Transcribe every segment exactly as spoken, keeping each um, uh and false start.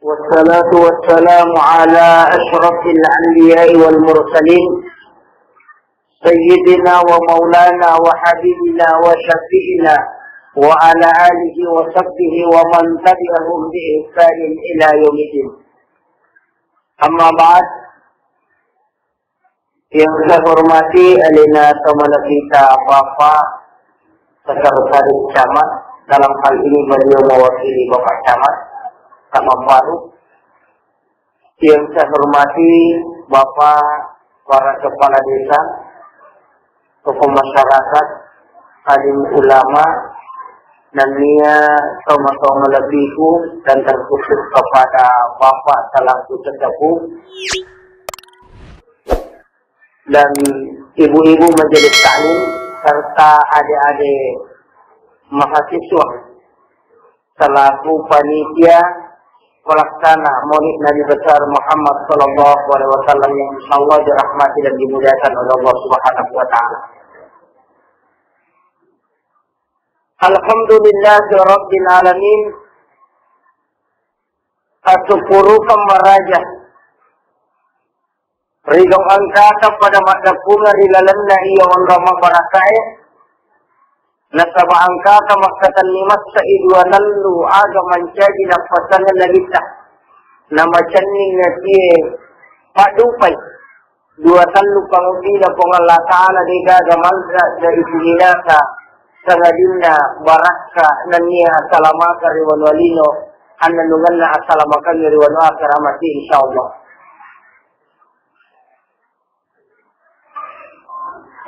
والصلاة والسلام على أشرف الأنبياء والمرسلين، سيدنا ومولانا وحبيبنا وشفيعنا وعلى آله وصحبه ومن تبعهم بإحسان إلى يوم الدين. أما بعد، yang saya hormati alena tomalebbita Bapak Sekretaris Camat, dalam hal ini beliau mewakili Bapak Camat, Camat Baru. Yang saya hormati Bapak para kepala desa, tokoh masyarakat, alim ulama, nennia tomatoa malebbiku, dan terkhusus kepada Bapak selaku sesepuh dan ibu-ibu majelis taklim serta adik-adik mahasiswa selaku panitia pelaksana Maulid Nabi Besar Muhammad sallallahu alaihi wasallam yang insyaallah dirahmati dan dimuliakan oleh Allah Subhanahu wa taala. Alhamdulillahirabbil alamin. Asukkuruka maraja ri gau engkata pada maddeppungeng ri lalenna iya onrong mabbarakae, nasaba engkata makkatenni massa'i dua tellu aga mancaji nappasenna Nabitta, namacenning natie paddupai dua tellu panguddina Puang Allah Ta'ala, degaga malra dari kuminasa sangadinna barakka nennia asalamaka ri wanua lino, annennungenna asalamakengngi ri wanua akhirat mati, insyaallah.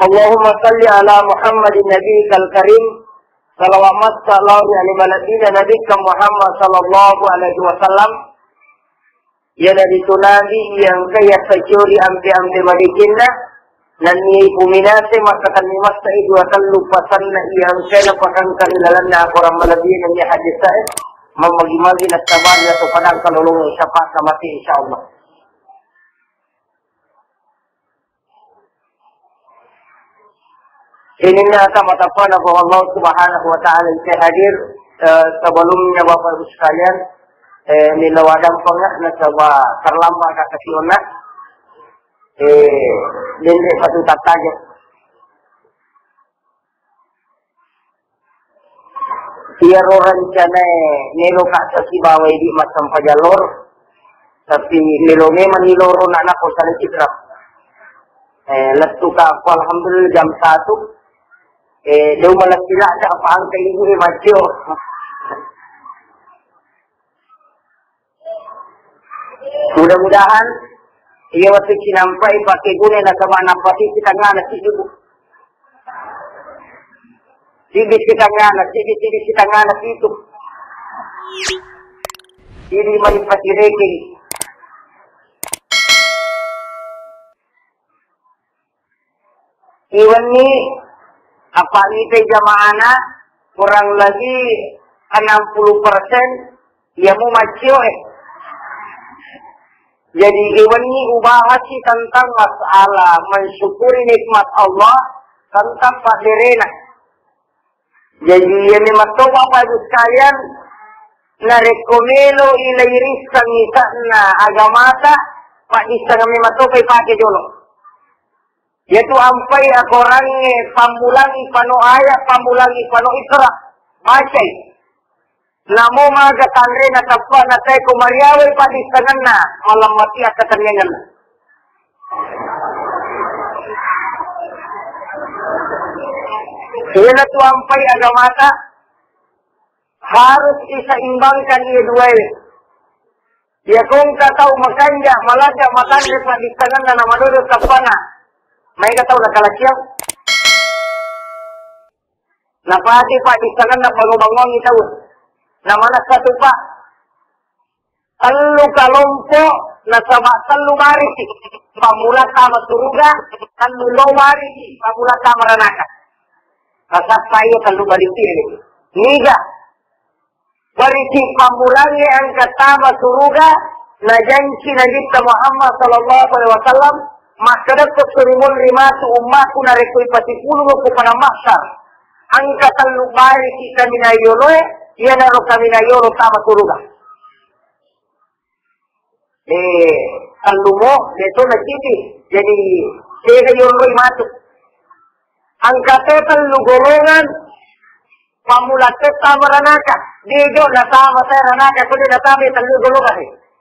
Allahumma salli ala Muhammadin nabiyikal karim. Salawat massa lao ri ale malebbina Nabikka Muhammad sallallahu alaihi wasallam. Iyanaritu Nabi iya engka yassajori ampe-ampe madecenna, nennia ipuminasai makkatenni massa'i dua tellu pasanna iya engkae napakangka ri lalenna akorang malebbi nennia haddesae, mammagi-magi nattabali atau padang kalolongeng syafaat namate, insyaallah. Sininna ata matappana Puang Allah Subhanahu wa Ta'ala, kita hadir, eh, sebelumnya Bapak Ibu sekalian, eh, mila wadampeng nasaba terlambat ka kasionna, eh, dende satu tataja. Iyaro rencanae meloka sasibawa idi massempajang loro, tapi melo memang ni loro na nako sala citra. Eh, lettuka ko alhamdulillah jam satu. Eh, deu malessi ladde apa angka ibu e maccio. Mudah-mudahan iya wettu cinampai pake guna nasaba nappati sitengngana siddi, Bu. Siddi sitengngana, siddi, siddi sitengngana pitu. Siddi mani pasirekeng. Iwenni apa ite jamaana kurang lebih enam puluh persen iya mu maccio e. Jadi iwenni ubahasi tentang masalah mensyukuri nikmat Allah tentang padderena. Jadi iya memang to Bapak Ibu sekalian, narekko melo i leirisseng isa'na agamata, paddissengeng memang to ipake jolo. Iyatu ampai akorangnge pammulangi pano ayat, pammulangi pano Iqra, bacai. Namo maga tanre natappa natai ko mariawai paddissengenna, malam mati akkatenniangenna. Iyanatu ampai agamata harus diseimbangkan iya duae. Iya kongka tau makanja, malajja, matanre paddissengenna na madodo tappana. Maega tau nakalacciang. Napake paddissengenna bango-bangoangngi tau. Na manessa tu, Pak. Tellu kalompo nasaba tellu barisi pammula tama suruga, tellu lo barisi pammula tama ranaka. Nasappa iya tellu barisi ini. Niga? Barisi pammulangnge engka tama suruga, najanci Nabitta Muhammad sallallahu alaihi wasallam, makkedakko suri munri matu ummaku narekko ipasipulung ko padang mahsyar. Engka tellu barisi kaminang yoloe, iyanaro kaminang yolo tama suruga. Eh, tellumo, de to nacipi. Jadi, tega yonroi matu. Engka to tellu golongan, pammulatta tama ranaka. De jo natama saya ranaka, ko de natama tellu golongan.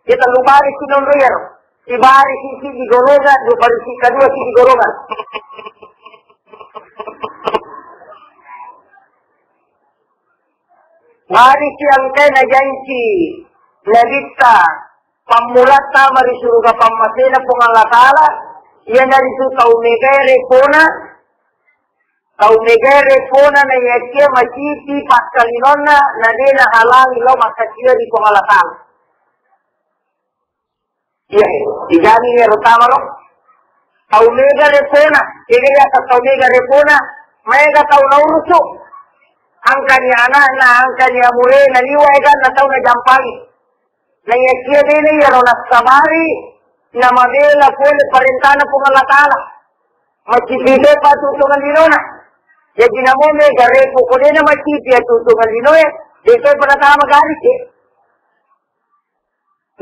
De tellu bari sinonroi ero. Sibari sisi di golongan, dua bari si kedua si di golongan. Mari siangkai najanci Nabitta pammulatta mari suruga pammasena Puang Allah Ta'ala, iyanaritu tau megae repona, tau megae repona na iyakia macipi pakkalinonna na de nahalangi lao makkasiwa ri Puang Allah Ta'ala. Iya, dijamin ero tama ro. Tau mega repona, kega iya tau mega repona, maega tau naurusu. Angkani anakna, angkani amurena, liwa eganna tau najampangi. Na iyakia dena iyaro nassabari, namabela pole parentana Puang Allah Ta'ala. Macipi de pa tutungan linona. Jadi namo mega repo ko dena macipi atutungan linoe, de to pernah tama garis.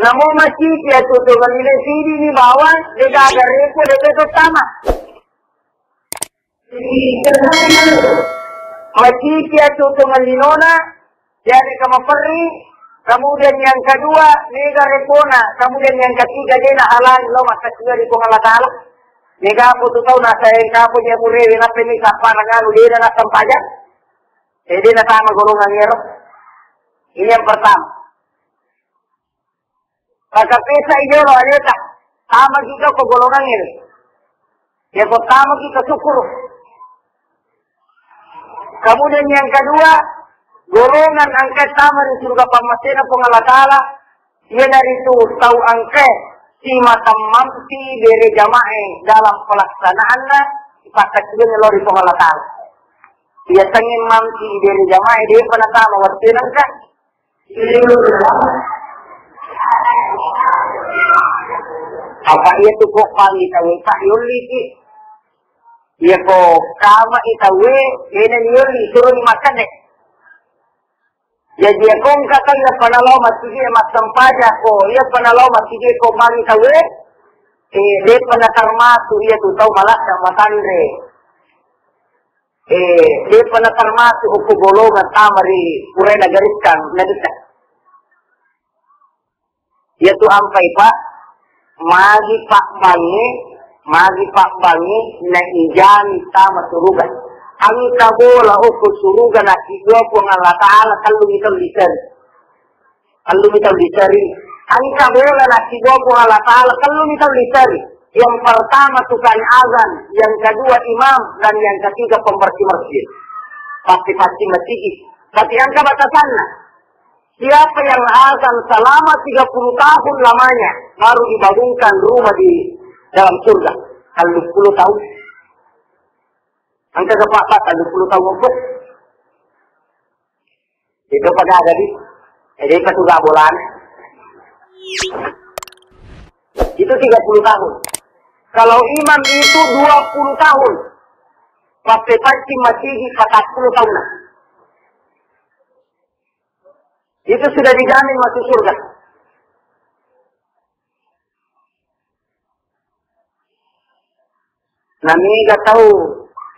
Namo macipi atutungan lino sidini bawang, de gaga repo, de to tama. Macipi atutungan linona, jadi kamaperri, kemudian yang kedua, mega repona, kemudian yang ketiga, de nahalangi lao makkasiwa ri Puang Allah Ta'ala. Mega aku tu tau nasayang kapo dia murewe, napeni sappa nanganu, de na nassempajang. Eh, de natama golongan ero. Ini yang pertama. Maka pesa ijolo aleta, tama kita ke golongan ini. Ya, kok tama kita syukur. Kemudian yang kedua, golongan angka tama di surga pammasena Puang Allah Ta'ala, iyanaritu tau angka si matammampi bere jamae dalam pelaksanaanna, ipakkaciweng lao ri Puang Allah Ta'ala. Iya tengeng mampi bere jamae, de pernah tama waktu nangka. Apa iya tu kok pagi tahu tak yolli ki? Iya ko kama itawe, beda ni yolli, suruh ni makan deh. Jadi ya kong kata iya panalo masigi massempajang ko, iya panalo masigi ko magi tawe, eh, de pernah termasuk iya tu tau malasa matanre. Eh, de pernah termasuk uku golongan tama ri pura nagariskan, nagariskan. Iyatu ampai, Pak, magi pabbangnge, magi pabbangnge naijami tama suruga. Engka bola okko suruga nakkibua Puang Allah Ta'ala, tellumi tau liseri. Tellumi tau liseri. Engka bola nakkibua Puang Allah Ta'ala, tellumi tau liseri. Yang pertama tukang azan, yang kedua imam, dan yang ketiga pembersih masjid. Pasti-pasti masjid. Tapi engka batasanna. Siapa yang azan selama tiga puluh tahun lamanya, baru dibangunkan rumah di dalam surga. Telluppulo tahun. Engka ga, Pak, Pak, telluppulo tahun, Pak? Itu pada ada di, jadi petugas bola. Itu tiga puluh tahun. Kalau imam itu dua puluh tahun, sampai pancing masih empat puluh tahun. Itu sudah dijamin masuk surga. Namiga tau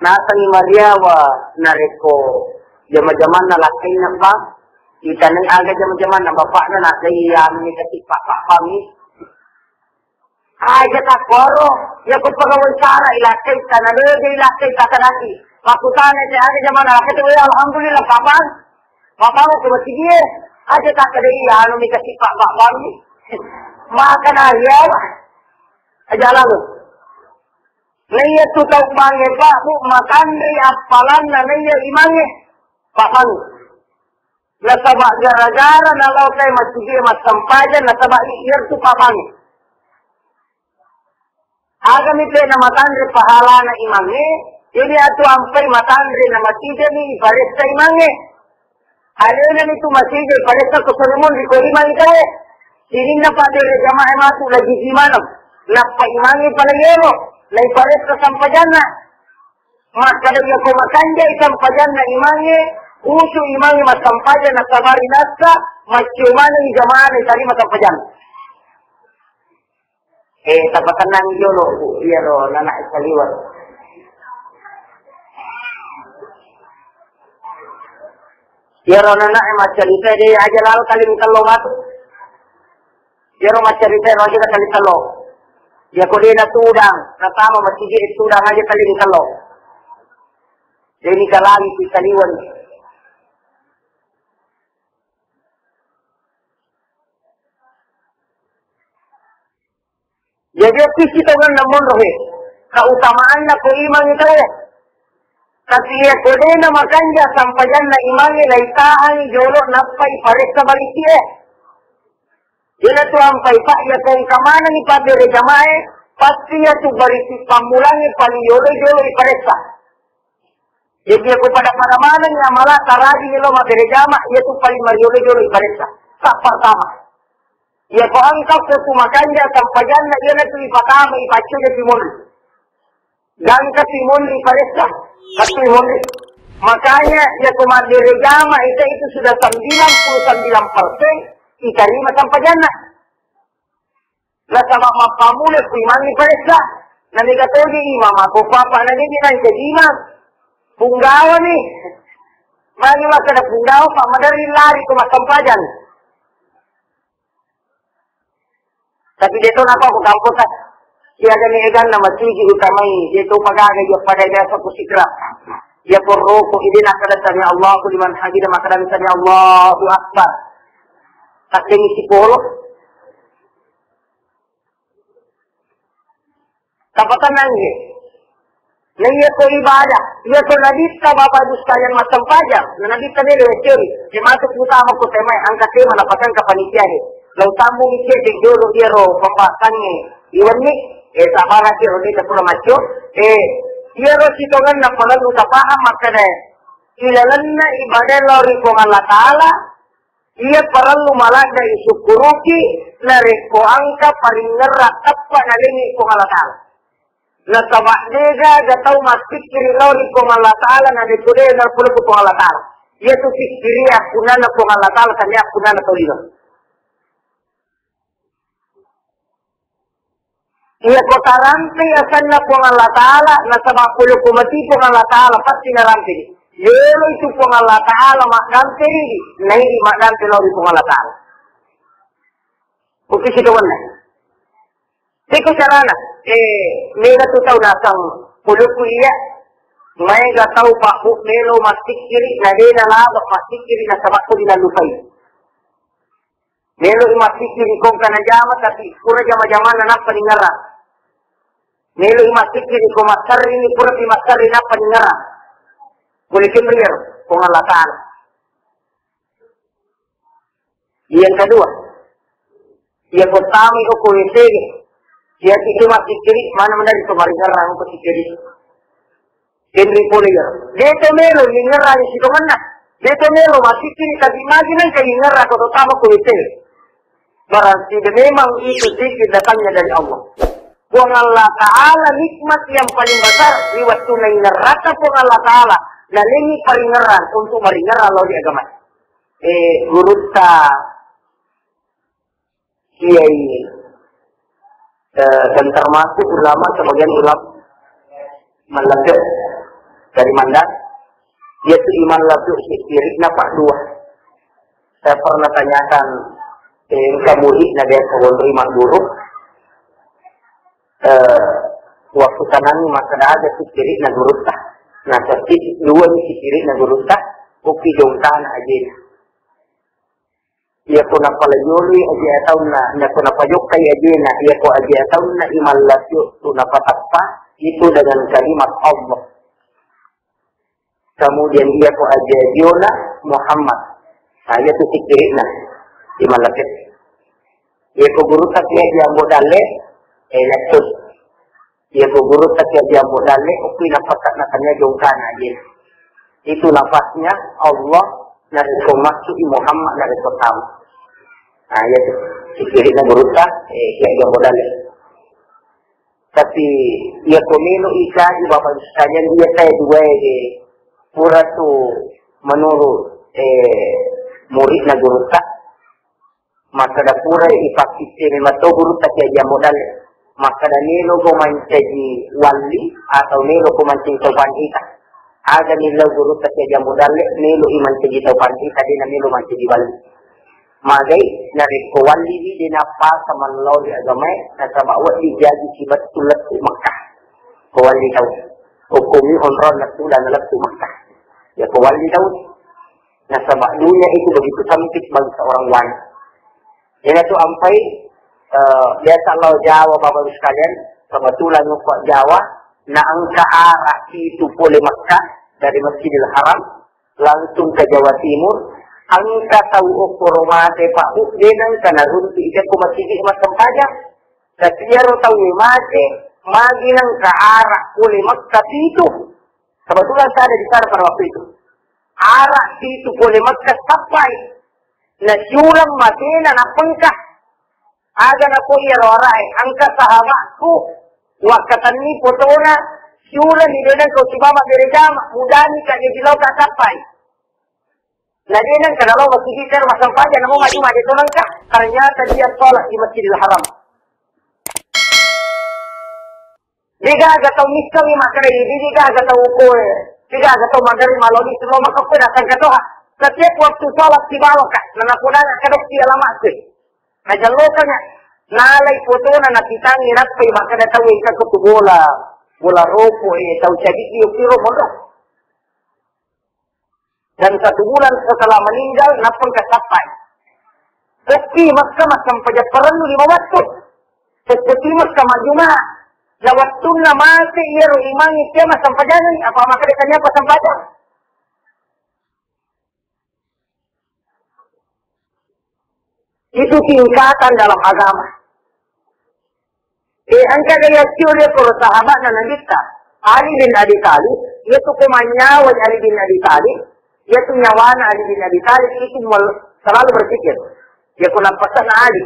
nasengngi mariawa narekko jama-jamanna lakkainna, Bang? Itanai aga jama-jamanna bapakna, nasengngi anu ni kasipa-, papami. Aja takkoro, ya ko pegawai sara ilakkai tanah lede ilakkai tatanaki. Makutana te aga jama lakkai tu, "Weh, alhamdulillah, Pak Bang." Mapau ke masjid dia. Aja tak ada iya anu ni kasipa-, papami. Maka nariawa. Aja lalu. Naiya tu tau bangnge, Pak, Bu, matanre appalanna naiya imangnge. Pak Bang. Nasaba gara-gara nalao kai masigi massempajang, nasaba iyartu Pak Bang. Agami pe namatanre pahalana imangnge, jadi atu ampai matanre na masigi ni iparessa imangnge. Alena ni tu masigi paressa ko Solomon ri ko imang itae. Sininna paddere jamaah matu lagi di mana? Nappa imangnge pala yero, na iparessa sampajanna. Makkada iya ko makanjai sampajanna imangnge, usu imangnge massampajang nasabari nassa, maccio maneng jamaah na itarima sampajanna. Eh, tapatennang jolo, Bu, iyaro nana saliweng. Iyaro nana maccarita de aja lalo kali mitello matu. Iyaro maccarita ro aja kali tello. Iya ko de natudang, natama masigi tudang aja kali mitello. De nikalangi saliweng. Jadi, akkisi tongenna monro he. Keutamaanna ko imangngi tauwe. Tapi iya ko de na makanja sampajanna imangnge, naitahangi jolo nappa iparessa barisi'e. Iyana tu ampai pa iya ko engka manengi pabbere jamae, pasti iya tu barisi pammulangnge paling yolo jolo iparessa. Jadi, iya ko pada-pada manengi amala tarajini lo mabbere jama, iya tu paling mariolo jolo iparessa. Sa pertama. Iya ko engka ko tu makanja sampajanna, iyana tu ipatama, ipaccoja timonri. Gangka timonri paressa, tapi monri. Makanya, iya ko mabbere jama ita itu sudah sembilan puluh sembilan persen diterima sampajanna. Nasaba mappamula ku imangngi paressa. Na mega toje imam, ako papa na jadi nang jadi imam. Punggawa ni. Magi makkeda punggawa, Pak, maderri lari ko massampajang. Tapi de to napa ko kampota. Siaga ni eganna masigi utamai, de to pagaga iya pada biasa ku sikra. Iya porroko ide nakkeda sami Allahu liman hamida, makkeda sami Allahu Akbar. Takkengi sipolo. Tapatennangngi. Na iya ko ibadah, iya ko nabitta Bapak Ibu sekalian massempajang, na nabitta melo weccewi, de matu utama ko temae, angka tema napakangka panitia he. Lau tammu ni cedde jolo iyaro pembahasangnge iwenni, eh, sabara iyaro de pura macco, eh, iyaro sitongenna parellu tapaham makkeda, ilalenna ibadah lao ri Puang Allah Ta'ala, iya parellu maladde isukkuruki narekko engka paringerra teppa nalengi Puang Allah Ta'ala. Nasaba degaga tau massikkiri lao ri Puang Allah Ta'ala narekko de napole ku Puang Allah Ta'ala. Iya tu sikkiri akkunana Puang Allah Ta'ala, tania akkunana tau lino. Iya ko tarampe asenna Puang Allah Ta'ala, nasaba pole ko mati Puang Allah Ta'ala, pasti narampe. Yelo itu Puang Allah Ta'ala maddampe ni, na idi maddampe lao ri Puang Allah Ta'ala. Oke, situ mana? Iko carana, eh, mega tu tau nasang pole ku iya, maega tau Pak Bu melo massikkiri, na de nalaba massikkiri, nasaba ko dinallupai. Melo i massikkiri ko engka najama, tapi pura jama-jamanna nappa ningerra. Melo i massikkiri ko massarrini, pura pi massarri nappa ningerra. Boleh kemrier, Puang Allah Ta'ala. Yang kedua, iya ko tamai ko W C, iya tu massikkiri, mana menari ko maringerra ko sikkiri. Henry pole ya. De to melo ningerra ni sitongenna. De to melo massikkiri, tapi magi nengka ningerra ko tama ko W C. Berarti de memang itu zikir datangnya dari Allah. Puang Allah Ta'ala nikmat yang paling besar di waktu naingerrata Puang Allah Ta'ala. Nalengi paringerran untuk maringerran lao di agama. Eh, gurutta Kiai, eh, dan termasuk ulama, sebagian ulama Imam Labdu dari Mandar, dia tu Imam Labdu sikkiri'na pak dua. Saya pernah tanyakan, eh, engka muridna dia kawon ri magguru, eh, waktu tanani makkeda aga sikkiri'na gurutta. Nah, tapi dua ni sikkiri'na gurutta, upi jongkana ajena. Iya ko napalajoloi aje ataunna, iya ko napajokkai ajena, iya ko aje ataunna Imam Labdu tu napateppa itu dengan kalimat Allah. Kemudian iya ko aje ajiona Muhammad. Nah, iya tu sikkiri'na Imam Labdu. Iya ko gurutta ki aje Ambo Dalle, eh, lettus. Iya ko gurutta ki aje Ambo Dalle, okki napakka na tania jongkana aje. Itu nafasnya Allah narekko massu'i Muhammad narekko tama. Nah, iya tu. Sikkiri'na gurutta, eh, ki aje Ambo Dalle. Tapi iya ko melo ikaji Bapak Ibu sekalian, iya tae duae, eh, pura tu menurut, eh, muridna gurutta. Makkeda pura ipakkittene mato gurutta ki aje Ambo Dalle. Makkeda, "Meloko mancaji walli atau meloko mancaji tau panrita?" Aga millau gurutta Kiai Jambu Dalle, "Meloi mancaji tau panrita, de namelo mancaji walli." Magai, narekko walliwi de nappasa mallao ri agamae, nasaba wedding jaji sibattu lettu Mekkah. Ko walli tau. Hukumi onronna tudang lettu Mekkah. Ya ko walli tau. Nasaba dunia itu begitu sempit bagi seorang wanita. Iyanatu ampai, eh, biasa lao Jawa, Bapak Ibu sekalian, kebetulan ko Jawa, na engka arah itu pole Mekkah dari Masjidil Haram, langsung ke Jawa Timur, engka tau okkoro mate, Pak Bu, de nengka naruntu ijekko masigi massempajang. Tapi iyaro tau mate, magi nengka arah pole Mekkah itu. Kebetulan saya ada di sana pada waktu itu. Arah itu pole Mekkah sappai. Nasiulang matena nappa engka. Aga nako iyaro arae, engka sahabatku, wakkatenni fotona, siulani de nengka sibawa bere jama, mudani ka jadi lao ka sappai. Na de nengka nalao masigi ter massempajang, namo maju maju to nengka. Ternyata dia sholat di Masjidil Haram. Degaga tau missengngi makkeda, "Idi degaga tau koe, degaga tau magari maloni selo maka koe datang ke toha." Setiap waktu sholat sibawa ka, nanakodanga kadokki alamat koe. Najallokanga, nalai fotona napitangi nappai makkeda tau engka ko tu bola, bola ropo e tau cadi iyo kiro monro. Dan satu bulan setelah meninggal, nappa engka sappai. Okki Mekkah massempajang parellu lima waktu. Okki Mekkah majjuma. Na wettunna mate iyaro imang itia massempajangi, apa makkeda tania apa sempajang? Itu tingkatan dalam agama. Eh, engka gaya ciuri ko sahabatna Nabitta, Ali bin Abi Thalib, iyatu ko manyawai Ali bin Abi Thalib, iyatu nyawana Ali bin Abi Thalib itu mel-, selalu berpikir. Iya ko nappasana Ali.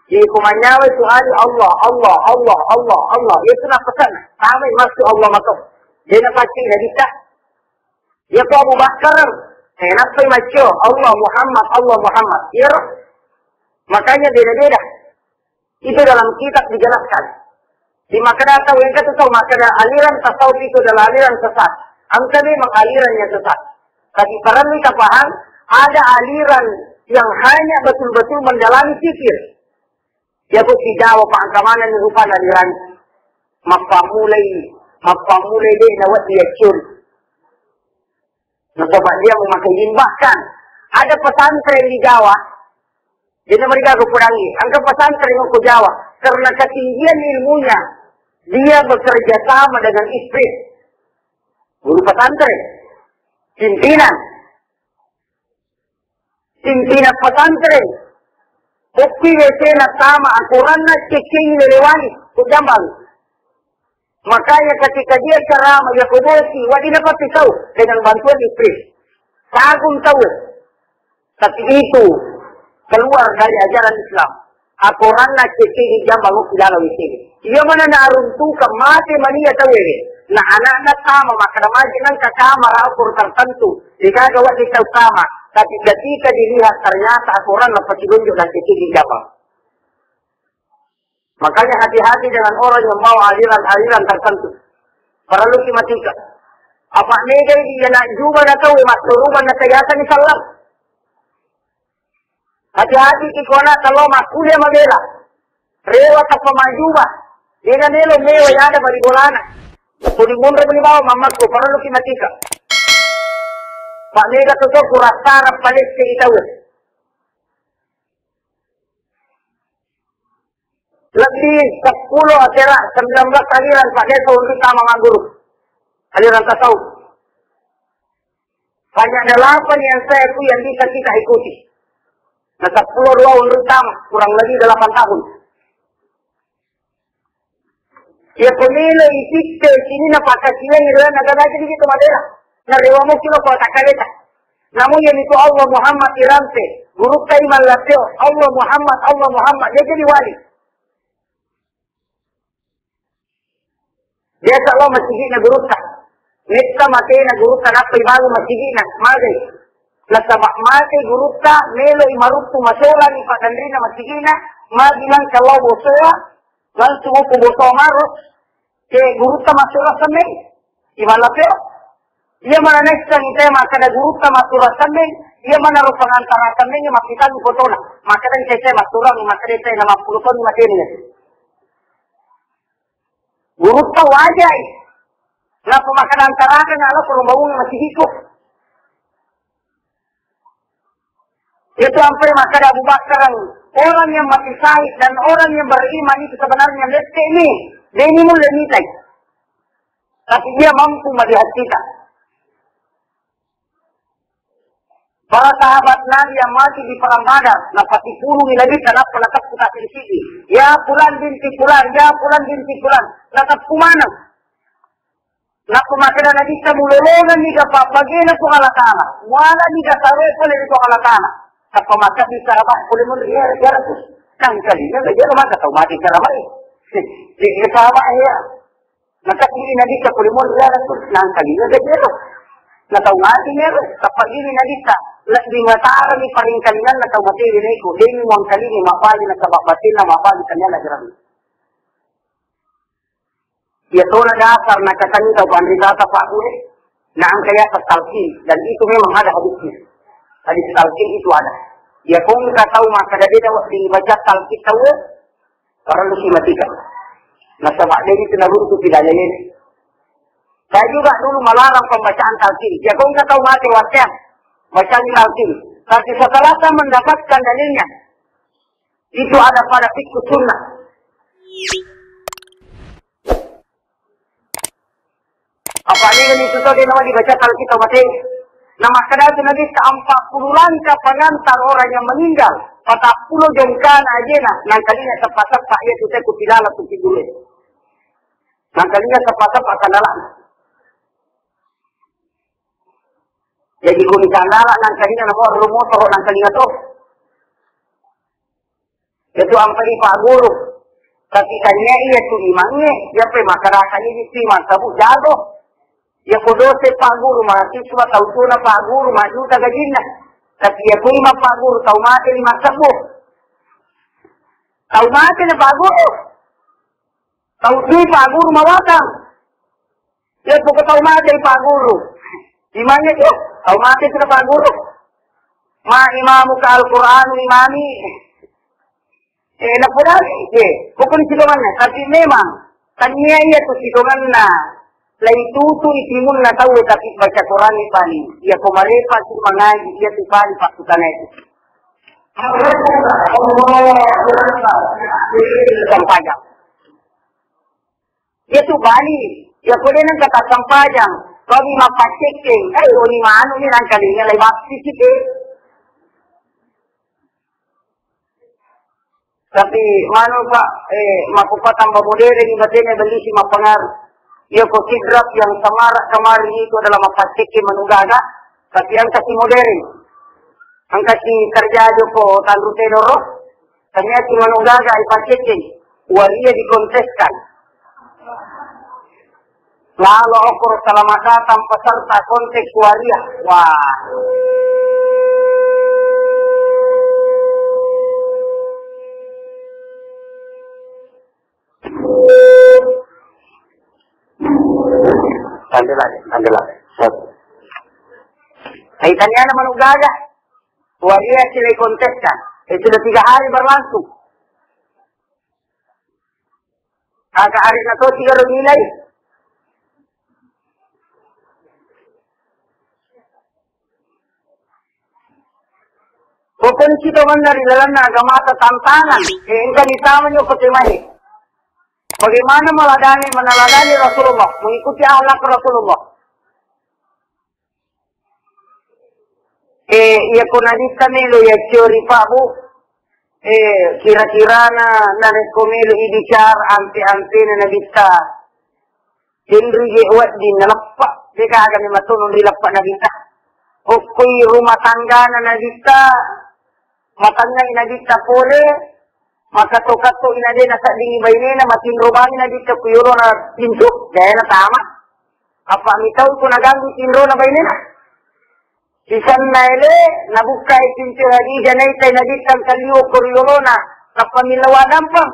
Iya ko manyawai tu Ali, Allah, Allah, Allah, Allah, Allah. Iyatu nappasana. Sampai masuk Allah mato. Dia napasti Nabitta. Iya ko Abu Bakar, eh, nappai maccio, Allah Muhammad, Allah Muhammad. Iya. Makanya beda-beda. Itu dalam kitab dijelaskan. Di makkeda tau engka tu tau makkeda aliran tasawuf itu adalah aliran sesat. Engka memang aliran yang sesat. Tapi perlu kita paham, ada aliran yang hanya betul-betul mendalami fikir. Jago sijawa pangkamanenni rupanna aliran. Mappammulai, mappammulai de nawedding yaccuri. Nasaba dia memakai bahkan ada pesantren di Jawa. Jadi mereka aku perangi, angka pesantren ko Jawa karena ketinggian ilmunya dia bekerja sama dengan istri guru pesantren, pimpinan. Pimpinan pesantren. Okki W C na tama, akoranna cekkengi lelewani, kujambang. Makanya ketika dia ceramah, ya kobosi, wa dina pasti tahu dengan bantuan istri. Kagum tahu. Tapi itu keluar dari ajaran Islam. Akoranna cekkengi jambang okki dalam W C. Iya mana naruntukan mate mania tauwe. Nah, anakna tama, makkeda maji nengka kamar akur tertentu. Degaga wedding tau tama. Tapi ketika dilihat ternyata akoranna pasilunjuk dan cekkengi jambang. Makanya hati-hati dengan orang yang bawa aliran-aliran tertentu. Perlu dimatika. Apa mega ini yana juga na tauwe, masuk rumah na tayasa ni salam. Hati-hati ki kona kalau makkuliah mabela. Rewa tappa majuba. Dena melo mewa yada bari bolana. Kuni munra meni bawa mamakku, parellu ki matika. Pak mega toto kurasara palette itawe. Lebih sepuluh atera sembilan belas aliran Pak Desa untuk sama mangguru. Aliran tasawuf. Hanya delapan yang saya akui yang bisa kita ikuti. Nah, sepuluh dua menurut tamat, kurang lebih delapan tahun. Ya, pemilih ititte sini na pakasian adalah negara aja di situ Madura. Nah, rewa mungkin lo kota kaleta. Namun yang itu Allah Muhammad irampe, guru iman lapio, Allah Muhammad, Allah Muhammad, dia jadi wali. Biasa lo masigi'na gurutta. Metta matena gurutta, nappai balu masigi'na, magai. Nasaba mate gurutta, meloi maruttu masolani padanrina masigi'na, magi nangka lao bosoa, Langsung ko botong aro, ke gurutta massuro semmeng. Imalla peo. Iya mana naisseng te makkeda gurutta massuro semmeng, iya mana ro pengantara semmeng, makkitanni fotona. Makkeda te massuro, makkeda te lima puluh tahun mateni. Gurutta wajai. Nappa makkeda antarakan ala ko bawang masih iko. Itu ampai makkeda Abu Bakar, orang yang mati syahid dan orang yang beriman itu sebenarnya lette ini, dia ini mulle nitai. Tapi dia mampu melihat kita. Para sahabat Nabi yang mati di perang Badar, nappa sipulungi Nabi, kenapa letakku tak sini? Ya fulan binti fulan, ya fulan binti fulan, letakku mana? Nappa makkeda Nabitta, mulolongeng niga pabbagena Puang Allah Ta'ala, muala niga saroi pole ri Puang Allah Ta'ala. Tappa makkeda sahabat, pole mun ri, ya, ya Rasul. Nangkalinga gajero maka tau mati salamai. Jadi sahabat ya. Maka ini Nabitta, pole mun ri, ya Rasul. Nangkalinga gajero. Na tau mati ya, tappa gini Nabitta, lebbi matarani paringkalinganna tau mate ri neku. Demi muangkalingi mabali nasaba batinna mabali kanyana jerami. Iya tona dasar nakatanni tau panritata pabbure, na engka iya talqin, dan itu memang ada hadisnya. Hadis talqin itu ada. Iya ko engka tau makkeda beda wedding baca talqin tau, parellu si matikan. Nasaba deni itu naruntu pidana ini. Saya juga dulu melarang pembacaan talqin. Iya ko engka tau mati waseang, bacaan talqin. Tapi setelah saya mendapatkan dalilnya, itu ada pada fikih sunnah. Apa ini itu tadi nama dibaca kalau kita mati? Nama kedatu Nabi ke empat puluh langkah pengantar orang yang meninggal. Patappulo jongkana ajena, nangkalinga teppa-teppa iya tu teku pilala tu figure. Nangkalinga teppa-teppa kandala. Jadi ko misalnya nangkalinga nama orang motor nangkalinga tu. Itu ampai Pak Guru. Tapi tanya iya tu imangnge, iya pe masyarakat ini si mangkabu jago. Iya ko dose Pak Guru, mahasiswa tau tuna Pak Guru, majuta gajinna. Tapi iya ko imang Pak Guru, tau mate lima sebbu. Tau mate na Pak Guru. Tau tui Pak Guru mawatang. Iya ko tau mate Pak Guru. Imangnge tu, tau mate tu Pak Guru. Ma imamuka Al-Qur'anu imami. Eh, napodali, eh, pokoknya sitonganna. Tapi memang, tania iya tu sitonganna. Lai tutu itimunna tau, tapi baca Qur'an ni paling. Iya ko marepa tu mangaji, iya tu paling pakutanai. Sampajang. Iya tu bali, iya ko de nengka tassempajang, kau mi mappaccekkeng, eh, oni manu ni nangkalinga lai baptisi te. Tapi manu Pak, eh, makupa tambah modern ni batena beli si mappengaruh. Iya ko sidrap yang semarak kemarin itu adalah mappaccekkeng manu gaga, tapi yang kasih modern. Engka si terjadi ko tanru tedoro, tania si manu gaga ipacceceng, waria dikonteskan. Lalo okoro selamat datang peserta kontes waria. Wah. Tandela, tandela. Kaitannya mana gaga? Waria silai konteskan. Eh, sudah tiga hari berlangsung. Aga hari na to tiga ro nilai. Pokoknya kita mana di dalamnya agama tantangan. Eh, engkau ditanya nyo pakai mai. Bagaimana meladani, meneladani Rasulullah, mengikuti akhlak Rasulullah. Eh, iya ko Nabitta melo iya ciori Pak Bu. Eh, kira-kirana narekko melo ibicara ampe-ampena Nabitta. Denri je wedding naleppa, de gaga memang tonong rileppa Nabitta. Okkoi rumah tanggana Nabitta, matangngai Nabitta pole, maka to-, katto ina de naseddingi bainena, matinro bani Nabitta ku yolona pintu, dena tama. Apa mitau ku naganggu tinrona bainena? Sisenna ele, nabukkai pintu Hadijah, naitai Nabitta engka liwo ko ri yolona, nappa millau addampeng.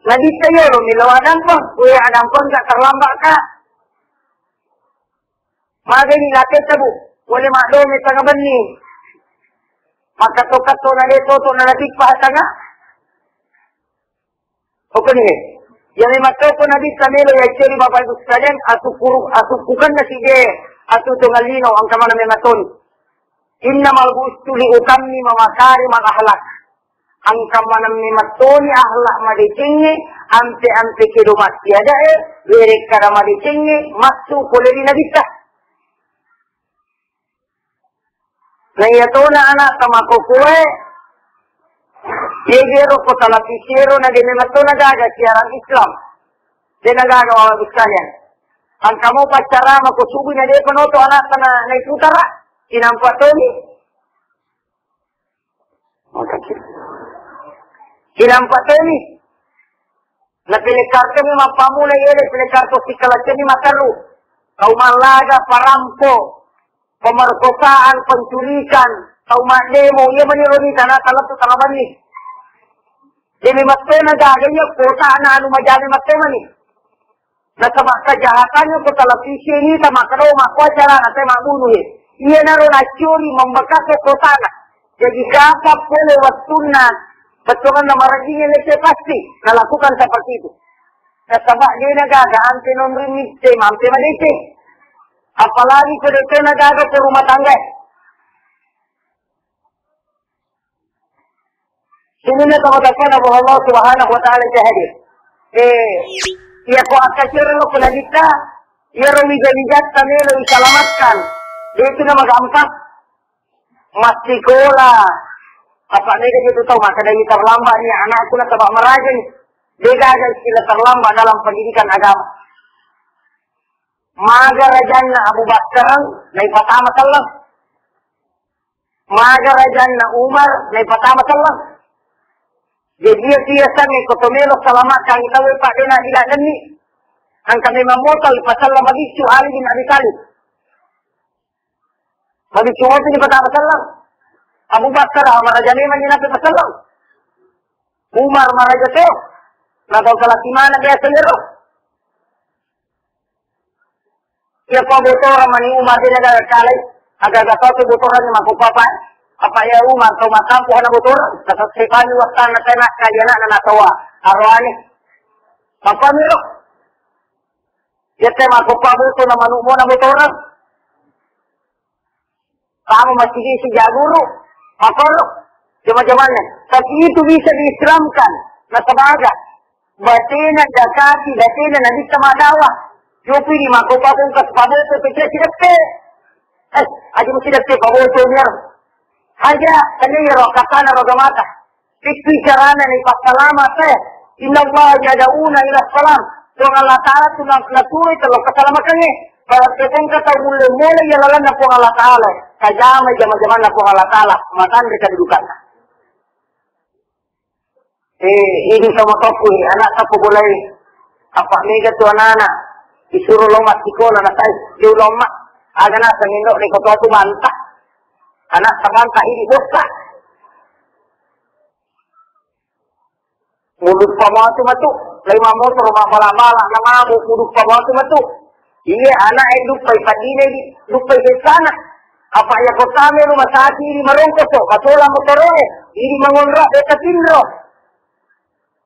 Nabitta yolo melo adampeng, we adampeng ka terlambat ka. Magani laketta, Bu, pole maddome tengnga benni. Makkatto-katto na de toto na natippa tengnga. Oke ni. Yang memang toto Nabitta melo yacceri Bapak Ibu sekalian, asukuru-, asukkukanna side, asutongan lino, engka mana memang toni. Innamal bu'itstu li utammima makarimal akhlak. Engka maneng memettoni akhlak madecengnge, ampe-ampe kedo massiadae, werekkada madecengnge, massu pole ri Nabitta. Na iyatona ana'ta makokoe, de gero ko televisi ero, na de memettona gaga siaran Islam. De nagaga, Bapak Ibu sekalian. Engka mo paccarama ko subuh na depa noto ana'ta na, naiputara, sinampa toni. Makasih. Sinampa toni. Na pele kartu mi mappamula yele pele kartu sikala ceni materru. Tau mallaga, parampo, pemerkosaan, penculikan, tau maddemo, iya mani roni tanah talettu tanabanni. Jadi mattona gaga iya kota na anu majame mattona ni. Nasaba kejahatannya ko televisi ini sama kero makko acara na saya mabunuh ya. Iya naro nacuri membekas ke kotana. Jadi kapan pole waktunna betongan nama rajinnya lese pasti melakukan seperti itu. Nasaba dia na gaga ante non rimit mampe madece. Apalagi ko detona gaga ke rumah tangga. Sininna tomatoa na Allah Subhanahu wa Ta'ala te hadir. Eh, iya ko akkacero lo ko Nabitta, iya ro wija-wijatta melo isalamatkan. Itu nama gampang. Massikola. Apa mega itu tau maka dari terlambat ni anakku na taba maraja ni. Beda aja istilah terlambat dalam pendidikan agama. Maga rajanna Abu Bakar, naipatama selleng. Maga rajanna Umar, naipatama selleng. Jadi iya biasa ni ko to melo salamakang tau e, Pak, dena diladenni. Engka memang moto ipaselleng mabiccu Ali bin Abi Thalib. Mabiccu moto ipatama selleng. Abu Bakar, ah, maraja memang ni nape paselleng. Umar maraja to. Na tau kelas lima na biasa ni ro. Iya ko botorang mani Umar de na gaga kalai, aga-aga tau tu botorang ni mangko papa. Apa iya Umar tau makampo na botorang, kata sepani wattana tena kaya na na tawa aroane. Papa miro. Iya te mangko pa boto na manu mo na botorang. Kamu masih di sejak guru, makoro, jama-jamannya. Tapi itu bisa diislamkan. Nasaba aga, batena jakati, batena Nabitta maddawa. Jopi di mako pabongka, paboto, pecah sideppe. Eh, aja mesti deppe paboto niar. Aja, kalian ya roh katana roh gamata. Itu carana ni passalama te. Inna Allah yad'una ila salam. Puang Allah Ta'ala tu na-, naturu itu lo keselamatan ni. Kalau kita kata mulai-mulai ya lalanna Puang Allah Ta'ala. Kajama jama-jamanna Puang Allah Ta'ala. Makan mereka dudukanna. Eh, ini sama toku ni, anak tapu boleh. Apa mega tu anak-anak. Disuruh lomba sekolah, anak saya. Dia lomba. Ada nak sengindok ni kau tu bantah. Anak tabanta idi bossa. Muduppa matu matu, lai mammotoro mabbala-bala, na mabuk muduppa matu matu. Iya, anak e duppai paddina di, duppai sessana. Apa iya kotame rumah sakit idi marongkoso, matola motoro e, idi mangonro, beta pinro.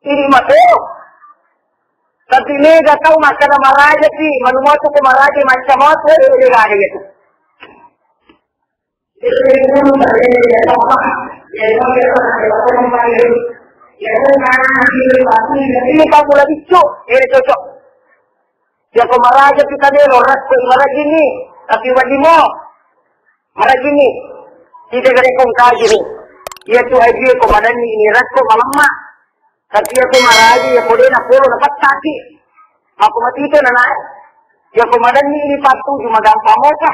Idi matoro. Tapi mega tau makkada maraja ki, manumatu ko maraja macam apa, eh, mega ada itu. Ini kamu lagi cok, eh cocok. Siapa maraja kita melo, rakko marajini, tapi wadimo marajini. Kita gare kong kaji ni. Iya tu aja ko madanni ini rakko malemma. Tapi aku maraji ya kode na polo na pataki. Aku mati itu na naik. Ya ko madanni ini patu cuma gampang moka.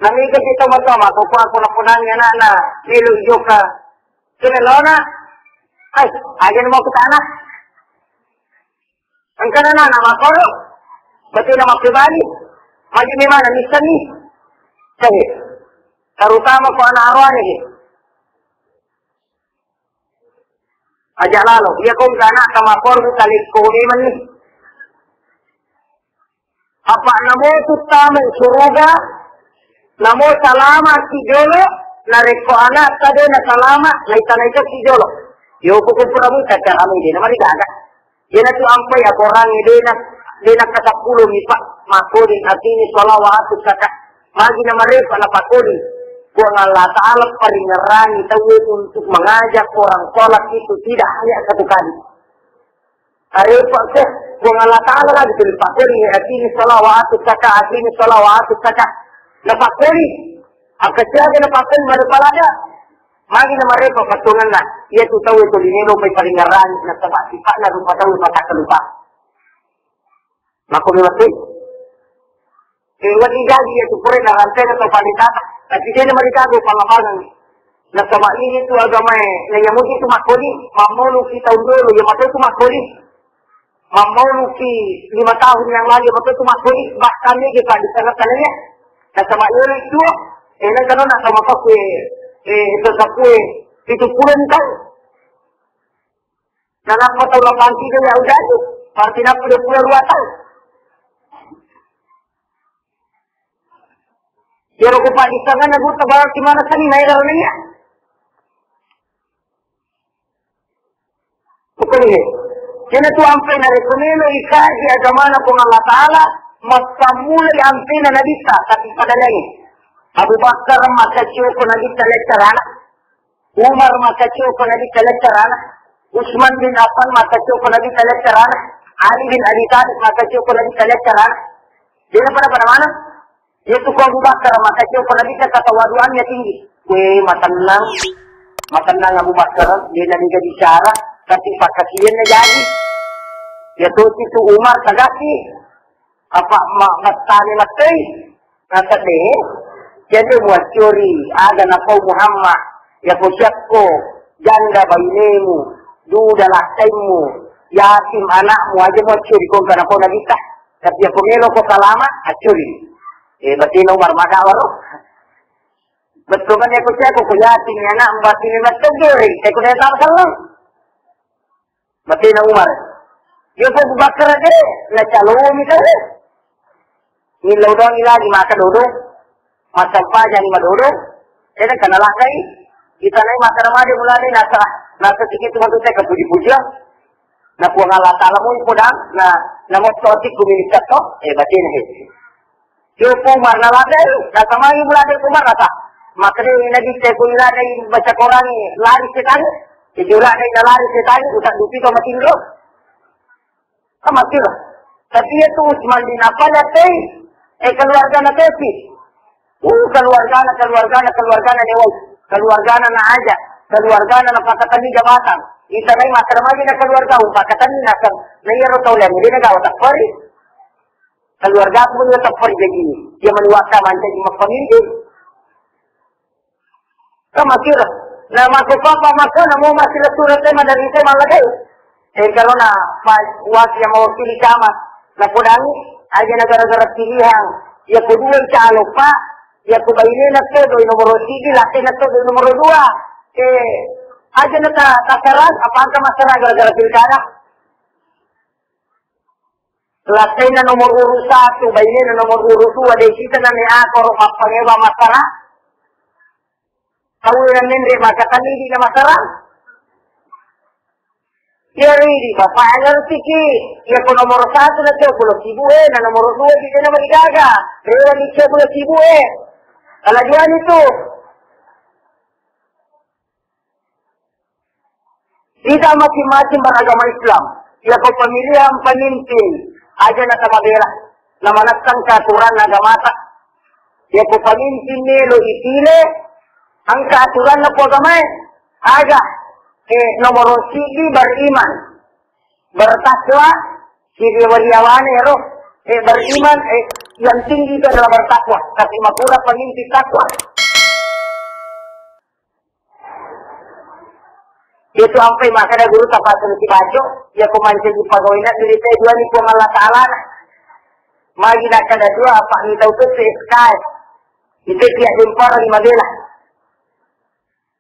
Nami ke kita mata mata ko aku na punangi anak-anak. Melo ijoka. Kena lona. Hai, aja mau ke tanah. Engkana na, na makoro, berarti na makkebali. Magi memang na missenni. Jadi, terutama ko anak aroane ni. Aja lalo, iya ko engka anak sama korbu talekko de mani. Apa namo tuttamai suruga, namo salama ki jolo, narekko anak tade na salama, naita naita ki jolo. Yo ko pura muta cara mu de na marigaga. Iyanatu ampai akorangnge de na, de na kasappulo mi, Pak, makkoling aqimi shalah wa atu zakah. Magi na marepa na pakkoling. Puang Allah Ta'ala paringerangi tauwe untuk mengajak orang sholat itu tidak hanya satu kali. Arepa ke, Puang Allah Ta'ala lagi tuli pakkoling, aqimi shalah wa atu zakah, aqimi shalah wa atu zakah. Na pakkoling, apa siaga na pakkoling, mana palada. Magi na marepa patongenna, iya tu tau itu linelo mai paringerangi, nasaba sipatna rupa tau matakkalupa. Makko mi mati. Eh, wani jaji iya tu pura na rantai na tau paritata, tapi de na maritago pallabangeng. Nasaba ini tu agamae, na iya muji tu makkoni, mammauluki taung dolo, iya matu tu makkoni. Mammauluki lima tahun yang lalu, iya matu tu makkoni, bahkan ni kita di tengah-tengahnya. Nasaba iya itu, eh, na kanu na sama kue, eh, itu kue, itu pura ni tau. Nanappa tau lapanti de ya udah tu. Parti nappa de pura dua tau. Iyaro ku paddissengeng na gutta barang simana sani na ero naiya. Pokoknya, kena tu ampe na rekomeno ikaji agamana Puang Allah Ta'ala, massammulai ampena nabitta, tapi pada lain. Abu Bakar maka cioko nabitta leccarana. Umar maka cioko nabitta leccarana. Usman bin Affan maka cioko nabitta leccarana. Ali bin Abi Thalib maka cioko nabitta leccarana. Dia pada pada mana? Iya tu ko Abu Bakar, maka coko Nabi ka katawaduannya tinggi. Weh, matennang. Matennang Abu Bakar, dia Nabi ka bicara, tapi pakasian na jadi. Ya tu itu Umar tagasi. Apa ma-, mattani matei. Nasa deh, jadi muacuri, ada napau Muhammad, ya ko siakko, janda bainemu, duda lakkaimu, yatim anakmu, aja muacuri, kongka napau Nabi ta. Tapi ako melo ko salama, acuri. Eh, batena Umar maka waro. Betul kan ya, ko saya ko yatim ya nak, batena betul deh. Saya ko saya tak salah. Batena Umar. Dia ko Abu Bakar aja, na calo mi tare. Ni lo doang lagi maka dodo. Masa apa jadi madodo. Saya kan kena lakai. Kita naik maka remaja mulai nasa, nasa sedikit tu bantu saya ke puji-pujian. Na Puang Allah Ta'ala mu ipodang, na, na motto atikku milikka to, eh, batena he. Yo Umar na ladai, na samangi mu ladai Umar rata. Makanya Nabi saya pun ladai baca Quran lari setan. Jadi ladai na lari setan, utak dupi to matinggo. Sama kira. Tapi itu Usman bin Affan ya teh, eh, keluarga na teh. Uh, keluargana, keluargana, keluargana newai. Keluargana na aja, keluargana na pakatani jabatan. Ita nai makkada magi na keluarga, um, pakatani na kan. Na iya ro tau lagi, dia na gawa tappari. Keluarga aku pun tappari jadi. Dia mani wakka mancaji mappamimpin. Kan masih lah. Nah, masuk apa, masuk, namu masih lah surat tema dari tema lagi. Eh, kalau na, ma-, wasi yang mewakili camat, na podangi, aja na gara-gara pilihan. Ya kedua calo, Pak, ya ku bainena todo nomor tiga, lattena todo nomor dua. Eh, aja na ta-, tasaran, apa angka masalah gara-gara pilkada? Lattena nomor urut satu, bainena nomor urut dua, dei kita na me akoro mappangewa masalah. Tau yang menre maka tani di na masalah. Iya ridi, Bapak, aja tiki. Iya ko nomor satu na cek pulo sibu, eh, na nomor dua di na marigaga. Rewa ni cek pulo sibu, eh. Kalau dua itu. Kita masing-masing beragama Islam. Iya ko pemilihan pemimpin, aja na tamabela. Na manessang aturan agamata. Iya ko pemimpin melo ipile, engka aturan na agamae. Aga, eh, nomor siji beriman, bertakwa, siji waliawane ro, eh, beriman, eh, yang tinggi itu adalah bertakwa. Tapi makura pemimpin takwa. Itu ampai makanya guru tapasang si baco, ya ko mancaji pegawai na cerita dua ni Puang Allah Ta'ala. Magi na kada dua apa ni tau tu S K S. Itu tiap jumpa lima belas.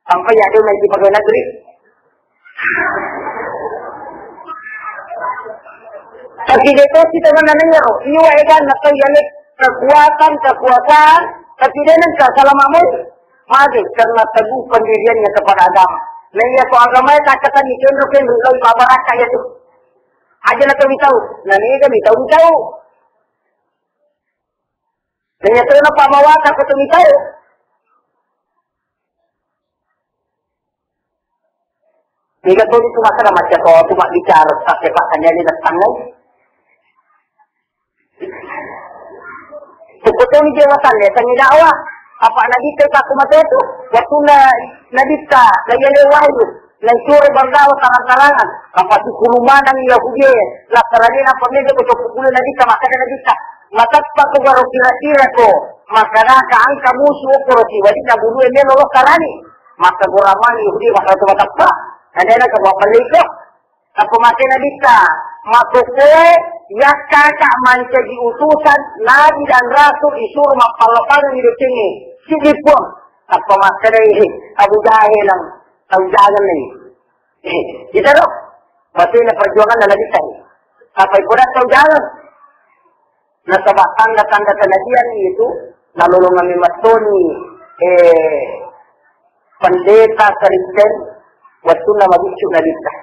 Sampai ya dia main di pegawai negeri. Tapi de' tosi teman nengaro, iya eganna tau yale kekuatan, kekuasaan, tapi de' nengka salama moi. Mage, karena teguh pendiriannya kepada agama. Nah, iya ko agama ya, tak kata ni kendro-kendro, lo ibabarakka ya tu. Aja na tau mitau, nah, ni kan mitau, mitau. Nanya tu na pamawata ko tu mitau. Mega toni tu makkeda macca to tu mabbicara, pakai pakkanyali na tangngai. Pokoknya ni jawatan ya, tanya dakwah. Apa Nabi ta aku mate tu? Waktu na, Nabi ta, na iya le wahyu. Na sure berdakwah tangan-tangan. Apa si kulumanan Yahudi, la karena apa mega betul pukul Nabi ta, maka Nabi ta. Matappa ko garo kira-kira ko. Maka na ka angka musuh ko roti wadi na bulu ende lo karani. Maka goramani Yahudi maka tu matappa. Ada na ka buat balik ko. Apa mate Nabitta, makkokkoe yakkaka mancaji utusan nabi dan rasul disuruh mappallapangeng ri decengnge siddi puang. Apa makkedai Abu Jahil, tau jangeng ni. Eh, kita ro. Batena perjuangan Nabitta. Apa ipoda tau jangeng. Nasaba tanda-tanda kenabian itu nalolongeng memettoni, eh, pendeta Kristen wettunna mabiccu Nabitta.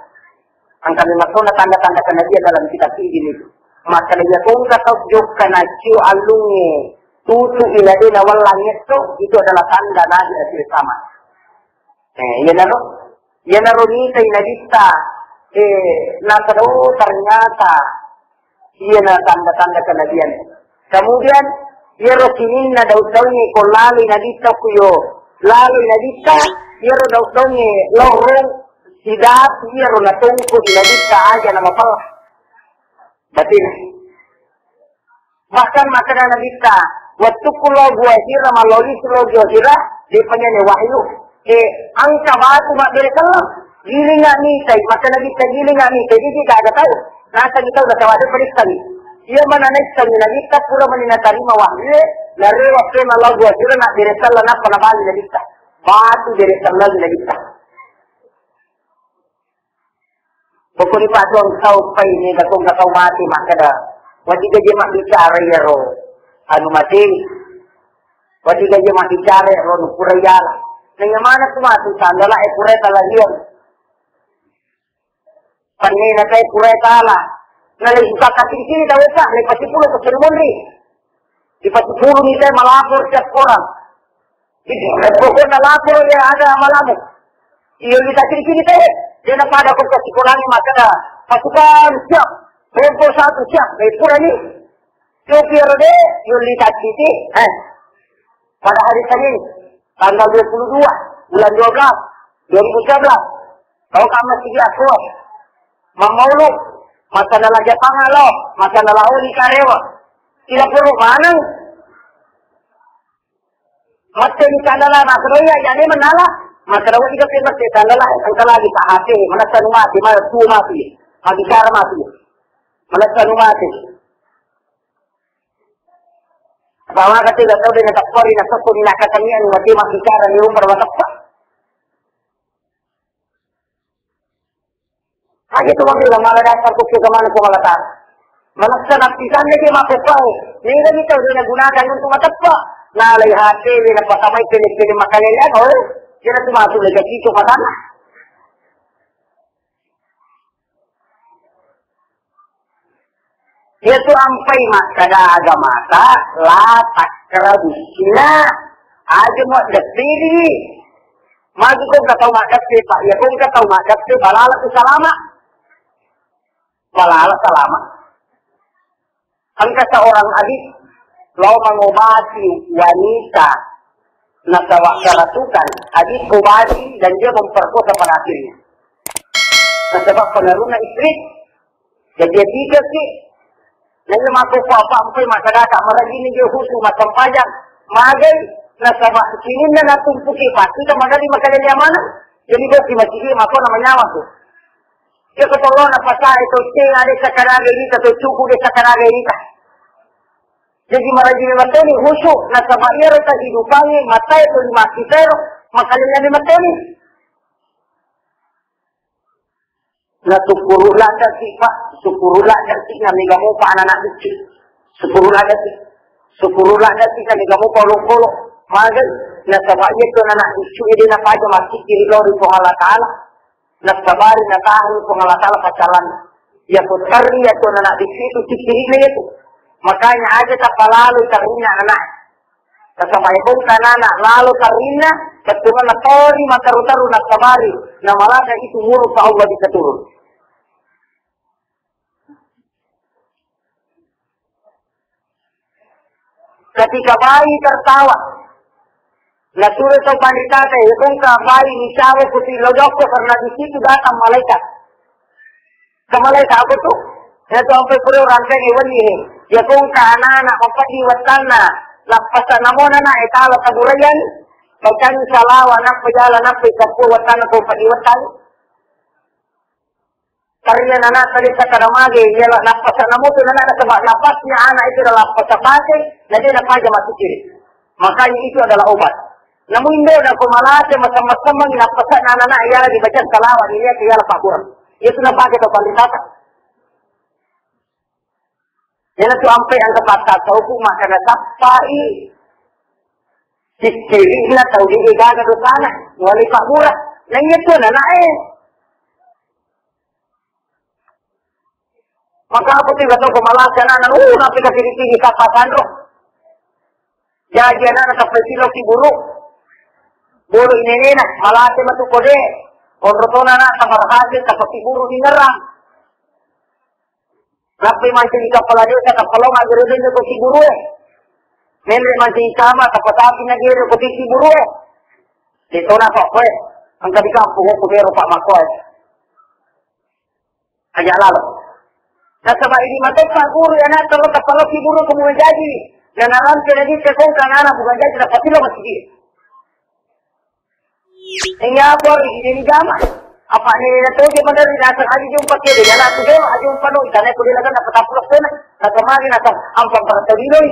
Engka memettona tanda-tanda kenabian dalam kitab Injil itu. Maka iya kongka tau jokka naccio allungnge tutu ila de nawellang ngetto, itu adalah tanda Nabi akhir zaman. Eh, iyanaro, iyanaro mitai Nabitta, eh, nasaba, oh, ternyata iyana tanda-tanda kenabian. Kemudian, iyaro sininna daun-daungnge ko laloi Nabitta kuyo, laloi Nabitta, iyaro daun-daungnge lorong sidatu iyaro natongko di Nabitta aja namapella. Batin. Bahkan makkeda Nabitta, wettukku lo Gua Hira, malloli lo Gua Hira, de panyane wahyu. Eh, engka batu mabbere selleng. Gilinga mitai, makkeda Nabitta, gilinga mitai, jadi gaga tau. Nasengi tau nasaba de perissengi. Iya mana naissengi Nabitta, pura mani natarima wahyu, narewa pema lo Gua Hira, nabbere selleng, nappa nabali Nabitta. Batu bere selleng Nabitta. Pokokni patuang tau pai ni, gatong gatau mati makkeda, wadiga je mabbicara iyaro anu mati, wadiga je mabbicara ro nu pura yala. Nanya mana tu mati sandala e pura talahian. Panne na kai pura tala. Na le suka kati sini tau sa, le pasti pulo ke Sri Mondri. Di pasti pulo ni saya melapor tiap orang. Pokokna lapor ya ada malamu. Iyo, kita ciri-ciri teh. Dia pada kok kasih kolangi makkeda pasukan siap. Kelompok satu siap. Dari pura ni. Sopir de, iyo, kita ciri. Eh. Pada hari Senin, tanggal dua puluh dua, bulan dua belas, dua ribu sembilan belas. Kau kamu sigi aku. Mamaulu. Masa nala Jepang lo. Masa nala oli karewa. Tidak perlu mana. Mette ni sandala, makkeda iya, iyane mennala. Makkeda wadiga pe mette sandala, engka lagi ta H P, manessa nu mati, ma-, tuo mati, mabbicara mati, manessa nu mati. Bawa kate gatau de nateppa ri nasokko ni nakkatennia ni mate mabbicara ni rupa mateppa. Aja tu mabilang mala dasar ku ke mana ku mala tar. Manessa nappisanna je mappeppae. Nega ni tau de nagunakan untuk mateppa. Nalai H P de napatamai pele-pele makalelean, oh. Kira tu masuk lagi itu matana. Iyatu ampai makkeda agamata, la takrabu zina. Aja muaddeppiri. Magi ko engka tau maddeppe, Pak. Iya ko engka tau maddeppe, balala tu salama. Balala salama. Engka seorang adik lao mengobati wanita nasaba kerasukan, adik obati dan dia memperkosa pada akhirnya. Nasaba pengaruhna istri. Jadi tiga ki. Lalu mako apa ampai masyarakat marajini dia khusus massempajang. Magai nasaba sininna natumpuki pasti ka magari makalele amanah. Jadi bagi masjid mako namanya waktu. Iya ko tolona pasae to ceng ade sakaraga irita to cuku de sakaraga irita. Jadi marajini mattoni khusu nasaba iyaro kehidupangnge matae to lima kitero makalele mattoni. Na sukkuru ladde'si, Pak, sukkuru ladde'si na mega mopa anak-anak biccu. Sukkuru ladde'si. Sukkuru ladde'si na mega mopa olokolo. Magai, nasaba iya tu anak-anak biccu ede napaja massikkiri lao ri Puang Allah Taala. Nasabari natahangi Puang Allah Taala pacalanna. Iya ko terri iya tu anak-anak biccu itu sikkirina iya tu. Makanya aja tapalalo terrina anak. Nasaba iya ko engka anak lalo terrina, bettuanna tori mataru-taru nasabari, na malaka itu murka Allah bisa turun. Ketika bayi tertawa, nasuro tau panritata, iya ko engka bayi micawa kuti lao jokko karena di situ datang malaikat. Ke malaikat apa tu? Iya tu ampe pura orang tanya wenni he. Iya ko engka anak-anak mapeddi wettanna, lappasanna mona na e tala taburaian, bacang salawa nappa jala nappa ikappu wettanna ko peddi wettanna. Karena anak tadi sakada mage, iya la nappasanna moto anak nasaba napasnya anak itu adalah lapasa pake, na de napaja massikkiri. Makanya itu adalah obat. Namun indo na ko malate masam-masam nappasana anak iya lagi baca salawat ini iya la pakurang. Iya tu napake to panritata. Iya tu ampe angka patta tauku maka nasappai sikkirina tau di gaga dosana, wali pakura. Na iya tu anak e. Maka apa tu kata ko malate anak, uh, napi kasih di sini kapa sanro. Jaji anak-anak tappa silo ki buru. Buru inenena, malate matu kode. Onro tona anak tamarhase tappa ki buru di nerang. Nappai mancing di kappala desa, kappala maggere dende ko ki buru e. Menre mancing sama, tappa tapi na gere ko ki buru e. De tona kok koe. Engka di kampung ko bero pak makoe. Aja lalo. Nasaba idi mateppa guru ya na tero tapaloki guru ko mujaji. Dan alam kena di tekong kanana bukan jaji dapat tilo masjid. Ini apa ini jama? Apa ni na toge mandari nasa aja jumpa kiri ya na tu jama aja jumpa no itane ko dilaga dapat tapulok kena. Kata mari nasa ampang para tadiloi.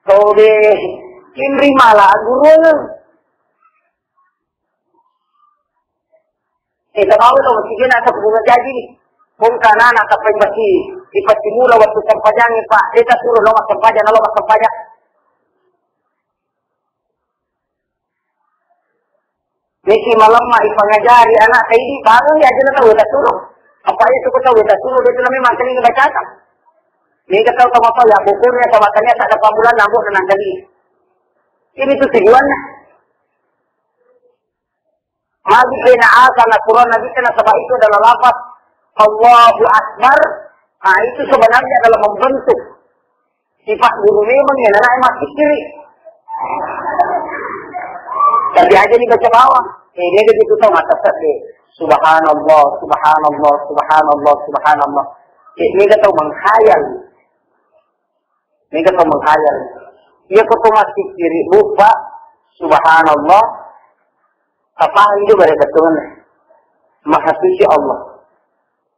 Toge kinri mala guru. Eh, tabawa to, mesti kena ke bunga jaji ni. Bongka anak-anak sampai pasti, di pasti mula waktu sempajang ni, Pak. Dia tak suruh lo sempajang, lo sempajang. Mesti malam mah ipangajari anak tadi, bangun dia aja tahu tak suruh. Apa itu kau tahu tak suruh, dia tu namanya makan ini baca tak. Ni kau tahu apa ya, bukunya sama tanya tak ada pambulan nambah tenang kali. Ini tu tujuannya. Magi kena asal na Quran Nabi kena sebab itu adalah lafaz Allahu Akbar. Nah, itu sebenarnya adalah membentuk sifat guru memang yang anak masih kiri. Tapi aja dibaca bawah. Eh, dia begitu tahu mata sedih. Subhanallah, subhanallah, subhanallah, subhanallah. Eh, dia tahu menghayal. Mega to menghayal. Iya ko to massikkiri, buppa, subhanallah, tapahang juga dari betul. Maha suci Allah.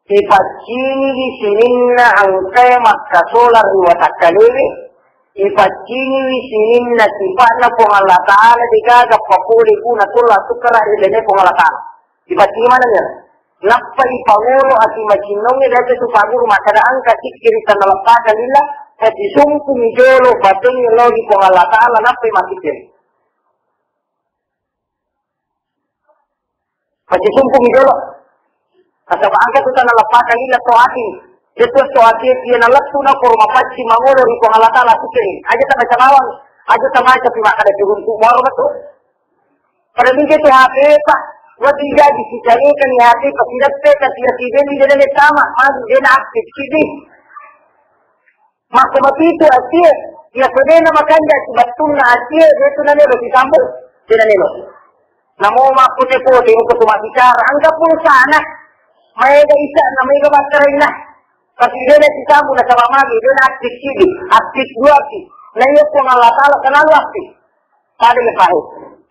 Ipaccingi sininna angkai makkasola ri watakkalewe, ipaccingi sininna sifa'na Puang Allah Ta'ala degaga papole guna tolla tukkara ri dene Puang Allah Ta'ala. Ipaccingi maneng ya. Nappa ipangolo ati macinnongnge, biasa tu paguru makkada engka sikkiri tanaleppakan lilla, pasisumpung jolo batengnge lao ri Puang Allah Ta'ala, nappai massikkiri. Pasisumpung jolo. Nasaba engka tu tanaleppakan lilla to ati. Itu to ati, iya nalettu na koro mapacci mangolo ri Puang Allah Ta'ala sikkiri. Aja tamaca bawang, aja tamaca pi makkada turuntu baro metu. Pada minggu tu H P, Pak. Wati jaji sicalekeng H P, Pak, sidappe, Pak, sidappe, sidappe, sidappe, sama. Magi dena aktif, sidi. Maka mati itu asie, ya, sedena makanja, sibattunna asie, dia tu nane lo disambung. Dia nane lo. Namo makku tepo, dia tu cuma bicara. Anggap pun sana. Maega isa, na maega bakkarainna. Tapi dena disambung, nasaba magi, dena aktif, sidi. Aktif dua, aktif. Nah, iya, Puang Allah Ta'ala, selalu aktif. Pada lepahe.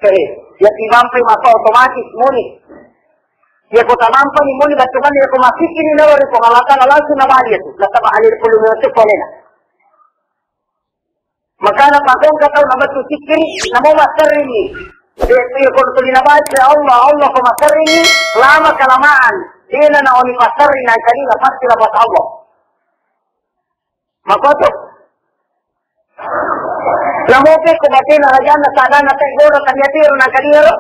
Eh, ya timampai maka otomatis muni. Ya ko tamampai muni, batukan ya ko masikini nawa ri Puang Allah Ta'ala langsung nabali itu. Nasaba alil pulu metu kolena. Makana pakong katau nabatu sikiri, namo massering ni. Dia tu ya ko tuli nabaca Allah, Allah ko massering ni, lama kelamaan. Dena naoni pasarri nangkalinga pasti lapasa Allah. Makoto. Namope ko batena rajanna sadana te goro tania tiro nangkalinga ro.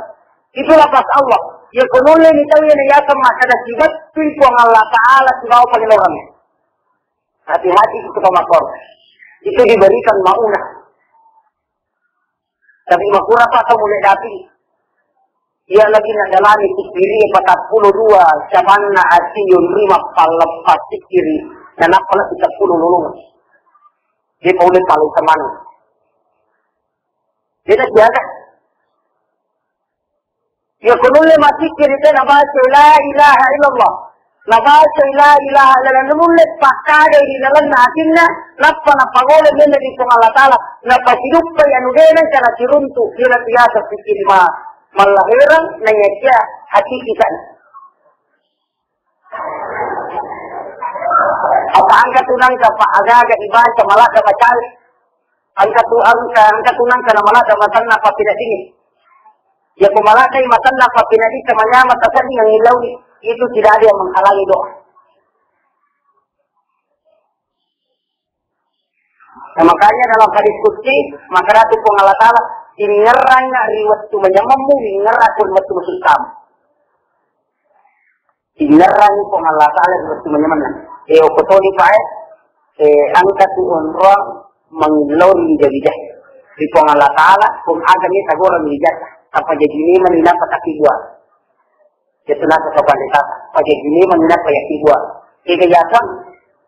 Itu lapasa Allah. Ya ko nulle ni tau ya na yaseng makkada sibattui Puang Allah Ta'ala sibawa pangelorang. Hati-hati itu makor. Itu diberikan maunah. Tapi makura pa tau mulle dapi. Iya lagi na dalani sikiri patappulo dua cabanna ati yonri mappaleppa sikiri. Nanappa na pitappulo lolong. Dia paulle paling teman. Dia nak jaga. Iya ko nulle massikkiri te nabaca la ilaha illallah. Nabaca la ilaha illallah, nulle pakkadai ri lalenna atinna, nappa napangolo menne ri Puang Allah Ta'ala, napasiduppai anu dena cara siruntu, iya na biasa sikkiri ma mallaherang, na iya cia hati kisana. Apa engka tu nangka pa agaga ibaca maladda macawe. Engka tu, engka, engka tu nangka na maladda matanna pappeneddingngi. Ya ko maladda matanna pappeneddingngi manyameng tasedding angillau, itu tidak ada yang menghalangi doa. Nah, makanya dalam hadis qudsi, makkada tu Puang Allah Ta'ala, "Ingngerrang ri wettu manyamemmu, ingngerrang ri wettu masussam." Ingngerrang Puang Allah Ta'ala ri wettu manyamemmu. Eh, okko toni pae, eh, engka tu onrong mangillau ri wija-wija. Ri Puang Allah Ta'ala, pun aga ni tagoreng wija. Apa jadi ni menina pataki dua. Itu nasa kepada kata, pajaji memang napa ya kedua. Kega yaseng,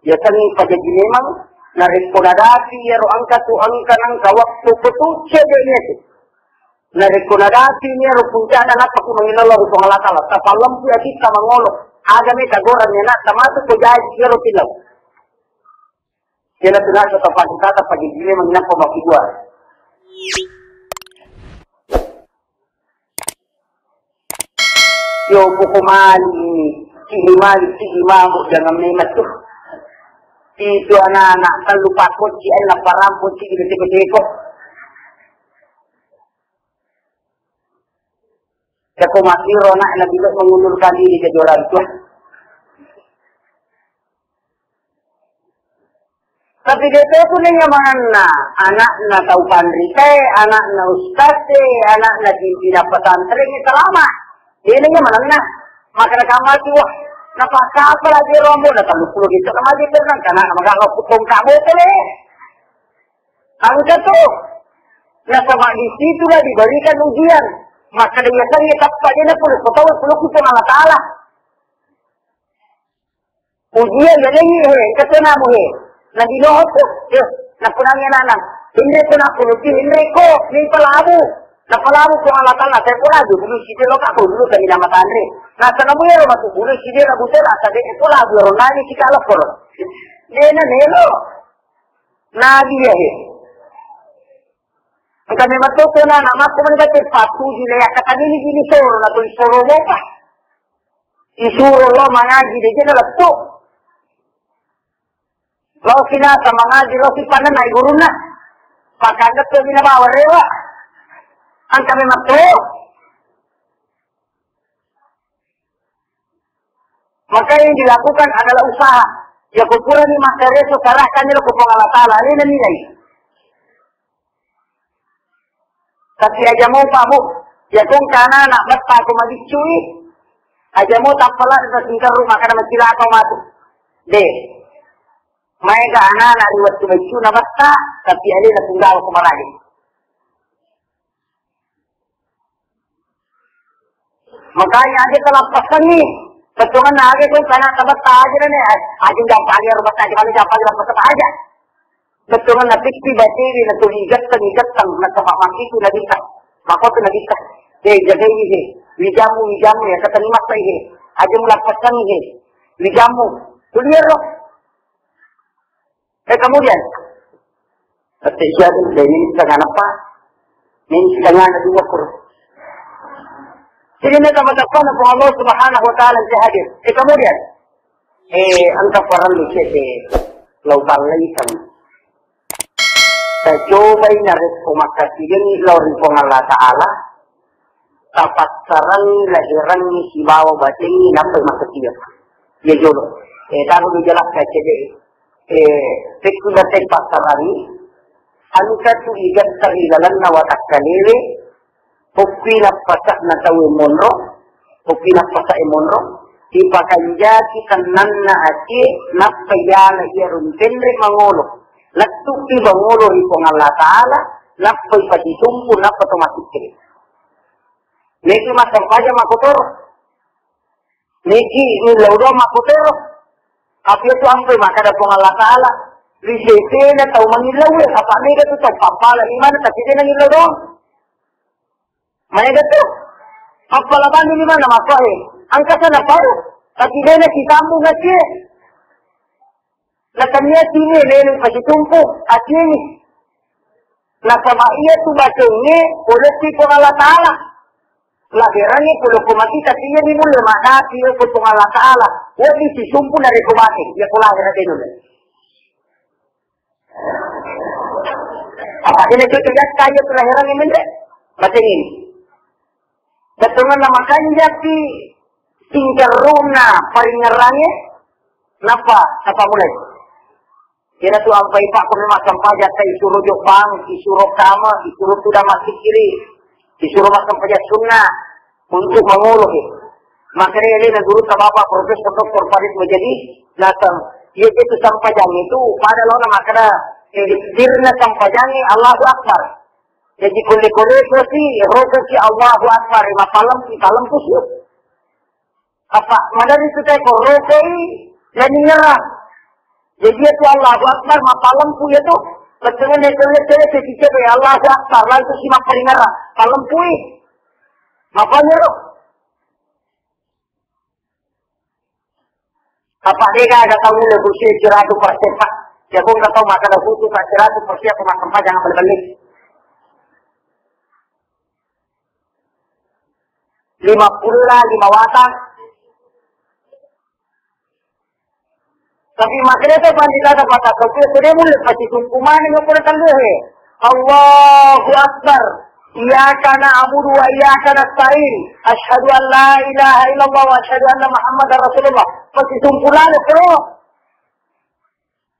yaseng pajaji memang, narekko nadapi iyaro engka tu engka nangka waktu petucce de' niatu. Narekko nadapi iyaro puncana napa ku mangilolo ri Puang Allah Ta'ala. Tapallempu ya kita mangolo. Aga me tagoreng ya nak tamatu ko jaji iyaro tilau. Kena tu nasa kepada kata pajaji memang napa makkidua. Yo, poko mali, sigi mali, sigi mabuk, jangan memet tu. Itu anak-anak, kan lupa kunci, anak parampu, sigi teko-teko. Cako makkiro anak Nabi Lut mengundurkan diri jadi orang tua. Tapi de' tu tu nyamanna, anakna tau panritae, anakna ustadze, anakna pimpinan pesantren, salama. De' nyamanna. Maka nakamma tu, wah, napakkapa lagi rombo, na tellu pulo gitu, nama aja tenang, karena maga lo putong kamu tele. Angka tu. Nasaba di situlah diberikan ujian. Maka dia sange tappa dia pun ketawa pun Allah Ta'ala. Ujian ya lengi he, engka tonamu he. Nabi Nuh tu, eh, napunangi anana. Hindri tu naku nuti, hindri ko, ni palabu. Napalabu ko Allah Ta'ala, saya pun lagi, bulu si dia lo kaku, bulu tadi nama tanri. Nah, sana mu ya, matu bulu si dia, rabu tera, tadi itu labu, ronani si kalapur. Dia na nelo. Nabi ya he. Engka memang to kena nama aku mendaki patuju le, kata ini gini soro, na tu soro mopa. Isuro lo mangaji de' jena lettu. Lo sinasa mangaji, lo sipanna nai gurunna. Pakanda tu bina bawa rewa. Angka memang to. Maka yang dilakukan adalah usaha. Ya kupurani maka reso sarahkan lo ke Puang Allah Ta'ala. Ini nilai. Tapi aja mau pamu, ya kong kana anak betta aku mabiccui. Aja mau tappala singkarru maka na macilaka matu. De. Maega anak-anak ri wettu biccu na betta, tapi alena tunggal ko maraja. Makanya aja talappasangi. Petungan aja kong kana tabetta aja ne. Aja jampa aja rumah aja kalau jampa aja lappas aja. Bettuanna pippi batiri na tuli igetteng-igetteng, nasaba makkitu Nabitta. Makkotu Nabitta. Eh, jagai he. Wijamu, wijamu ya, ketani massai he. Aja mulappasangi he. Wijamu. Tuliero. Eh, kemudian. Pasti siap, ini setengah apa? Ini setengah ada dua kur. Jadi, ini sama-sama Allah Subhanahu wa Ta'ala yang hadir. Eh, kemudian. Eh, engka parellu cedde lao tallaiseng. Tacobai narekko makkasiwiangngi lao ri Puang Allah Ta'ala, tapassarangngi laherangngi sibawa batengngi nappai makkasiwiang. Iya jolo. Eh, tahu dijelaskan cedde. Eh, pekku batai pasarani, engka tu igatta ri lalenna watakkalewe, pokki nappasa'na tauwe monro, pokki nappasa'e monro, ipakanjaki tennanna acie, nappa iyala iya runtenre mangolo. Lettuki mangolo ri Puang Allah Ta'ala, nappa ipasisumpu, nappa to masikkiri. Meki massempajang makkotoro. Niki millau doang makkotoro. Tapi itu ampe makkeda Puang Allah Ta'ala, ri sesena tau mangillau e, apa mega tu tau pappala imana tapi de nangillau doang. Maega tu. Pappala bani imana makko e. Engka sana pau. Tapi de na sisambung acie. Nakennia sini lele pasitumpu acie ni. Nasaba iya tu bacengnge polokki Puang Allah Ta'ala. Laherangnge polokko mati, tapi iya ni mulle madapi ko Puang Allah Ta'ala. Wedding sisumpu narekko mate, iya ko lahera de nulle. Apa de na cocok jakka iya tu laherangnge menre? Bacengnge ni. Bettuanna makanjaki singkerruna paringngerangnge, nappa, nappa mulai. Iyana tu ampai pakko memang sempajang, isuro jobbang, isuro kama, isuro tudang massikkiri, isuro massempajang sunnah untuk mangoloki. Makanya ini guru ta Bapak Profesor Doktor Farid Mujadi, nasang, iya itu sempajang itu pada lawan makanya, eh, dirna sempajang Allahu Akbar. Jadi kole-kole si rokoki Allahu Akbar, mapalempu, palempu sih. Apa madari tu teko rokoi lani nyerah. Jadi itu Allahu Akbar, mapalempu itu. Betul ni kole-kole si cicebe Allahu Akbar, lalu si mapaling nyerah. Palempui. Mapanya lo? Apa de gaga tau mulle khusyuk seratus persen, Pak? Ya, kau nggak tahu makan aku tuh, Pak, seratus persen aku makan, Pak, jangan balik-balik. Lima puluh lah, lima watang. Tapi makanya tu pandita dapat aku tu, sudah mulle pasti sungkuman yang pernah tangguh, eh. Allahu Akbar. Iyyaka na'budu wa iyyaka nasta'in. Asyhadu an la ilaha illallah wa asyhadu anna Muhammadar Rasulullah. Pasti sumpulan, bro.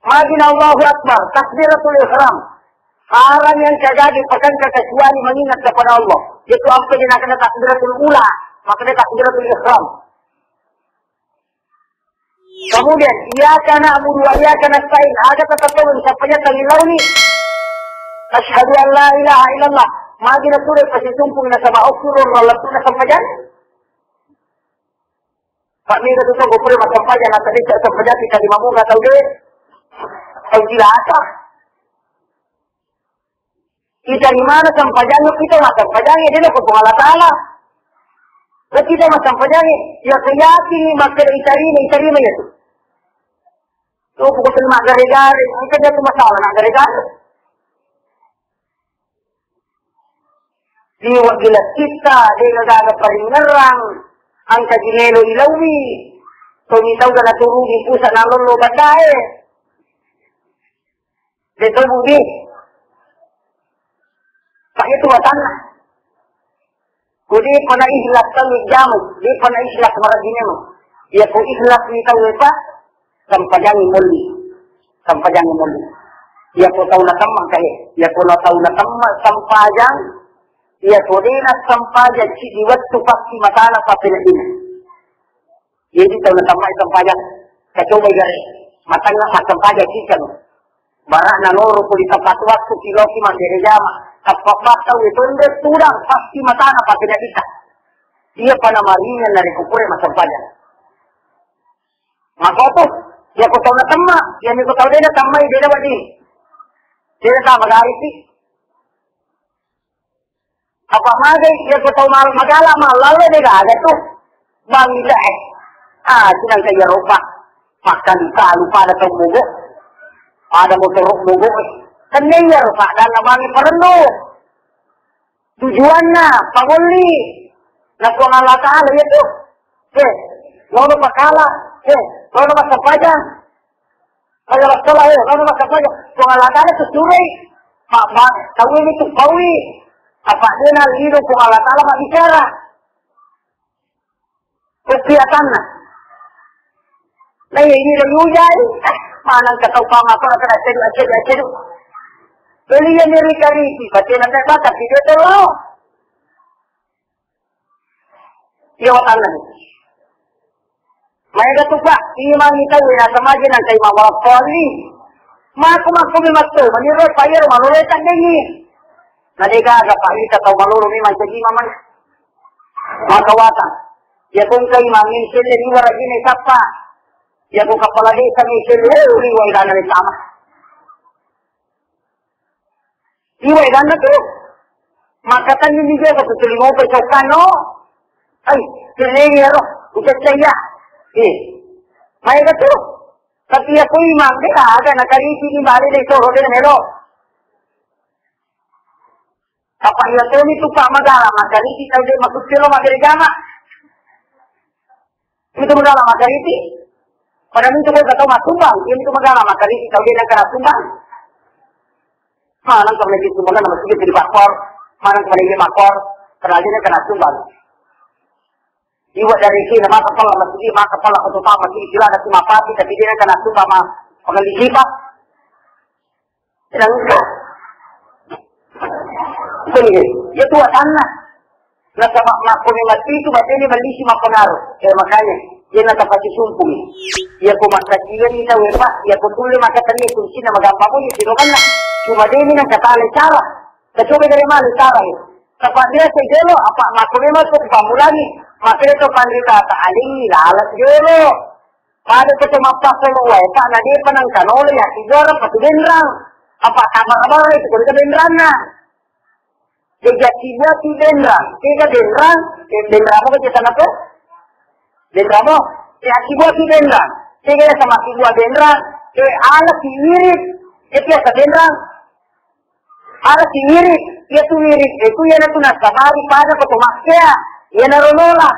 Magina Allahu Akbar, takbiratul ihram. Haram yang terjadi pekan kecuali mengingat kepada Allah. Itu apa yang kena takbiratul ula, makanya takbiratul ihram. Kemudian, iyyaka na'budu wa iyyaka nasta'in. Ada kata tolong siapa yang kami launi. Asyhadu an la ilaha illallah. Magina sudah pasti tumpung nasaba okkur Allah tu nasaba jan. Pak, mega tu tau pura massempajang, nasaba sempajang kita lima bunga tau de. Tau cilaka. Kita di mana sempajangnya, kita massempajangnya, dia dapat Allah Ta'ala. Berarti kita massempajangnya, ya, saya yakin ni, maka itarima, itarima ya tu. Tu, pokoknya mak gare-gare, mungkin dia tu masalah, nak gare-gare. Liwa' gila kita, de' gaga paringngerang, engka ji melo ilaui. Tomi tau gana turuni pusa' nalollo badae. De' tau budi. Pak itu watanna. Ko de' pana ikhlas tau jamu, de' pana ikhlas marajinemu. Iya ko ikhlas ni tau, Pak, sempajangi molli. Sempajangi molli. Iya ko tau natemma kae. Iya ko tau natemma sempajang. Iya ko de' na sempajang, ci di wettu pasti matana pappeneddinna. Jadi tau natemma sempajang. Kacoba gare. Matanna massempajang ciceng. Bara'na loro ko di tepat waktu, siloki massere jama. Tappa tau itu nde tudang pasti matana pappeneddinna. Iya pana maringan narekko pura massempajang. Makoto, iya ko tau natemma, iya ni ko tau de' natemma, de' na wedding. De' na tama gari si. Apa magai, iya ko tau mal-, magala mallallo de' gaga tu. Bang ida, eh. Ah, sinang kaya roba. Makan kalu pada tau mogo. Pada motor mogo. Kan iya roba dan abang parenno. Tujuanna, pangolli. Na Puang Allah Ta'ala iya tu. Eh, lono pakala. Eh, lono massempajang. Kaya masalah, eh, lono massempajang. Puang Allah Ta'ala tu surai. Pak, Pak, tahu ini tu, tahu ini. Apa dia nak liru Puang Allah Ta'ala mak bicara. Kekuatanna. Nah, ini udah yujai. Mana engka tau pamako na kada cedu, cedu, cedu. Beli yang dari kari, batin nanti bakat video tu lo. Iya, watanna. Maega tu, Pak, imang ita wina sama aja nang kai mawala poli. Maku, maku mi matto, meniro payar malolo tak dengi. Na dega aga, Pak, ita tau malolo memang jadi maman. Maka wata. Ya kong kai mami sele ni wara jine sapa. Ya kong kepala desa mi sele, eh, uri wai dana sama. Iwa edanna tu. Makkatenni ni jaga tu tuli mope sokkano. Ai, tenni ero, ucacca iya. Eh, maega tu. Tapi aku imang de aga na kariti ni bale de soro de melo. Apa iya tu ni tu Pak Magala makariti tau de makucelo magere jama. Itu modal makariti. Pada itu kau kata masumbang, ini itu modal makariti tau de nang kena sumbang. Maneng kau lagi sumbang nama sudah jadi bakor, maneng kau lagi makor, kena aja kena sumbang. Iwa dari sini maka pala masih maka pala kau tahu masih gila ada cuma pati tapi dia kena sumbang mah pengen disipak. Sedangkan. Betul. Ya tua tanah. Nasaba makko memang itu batene bellisi mappengaruh. Eh, makanya, dia nata pasti sumpung. Ya ko makkajian kita wepa, ya ko tulle maka tadi kuncina magampa mo ya silokanna. Cuma dia ini nang kata cara. Kecoba dari mana cara ya? Apa dia segelo, apa makko memang tu pamulangi. Makanya itu pandita tak aling lalat jolo. Pada keto mappaseng wae, Pak, na depa nengka nolo ya, tiga orang patu benrang. Apa kamar-kamar itu, keluarga benranna. Jadi, tiga ti benrang, tiga benrang, eh, benrang apa kita napa? Benrang apa? Ya, tiga ti benrang. Tiga ya sama tiga benrang. Eh, anak si wirid. Eh, biasa benrang. Anak si wirid. Ya, tu wirid. Eh, tu ya, na tu nasabari pada keto makkea. Ya, na ronola.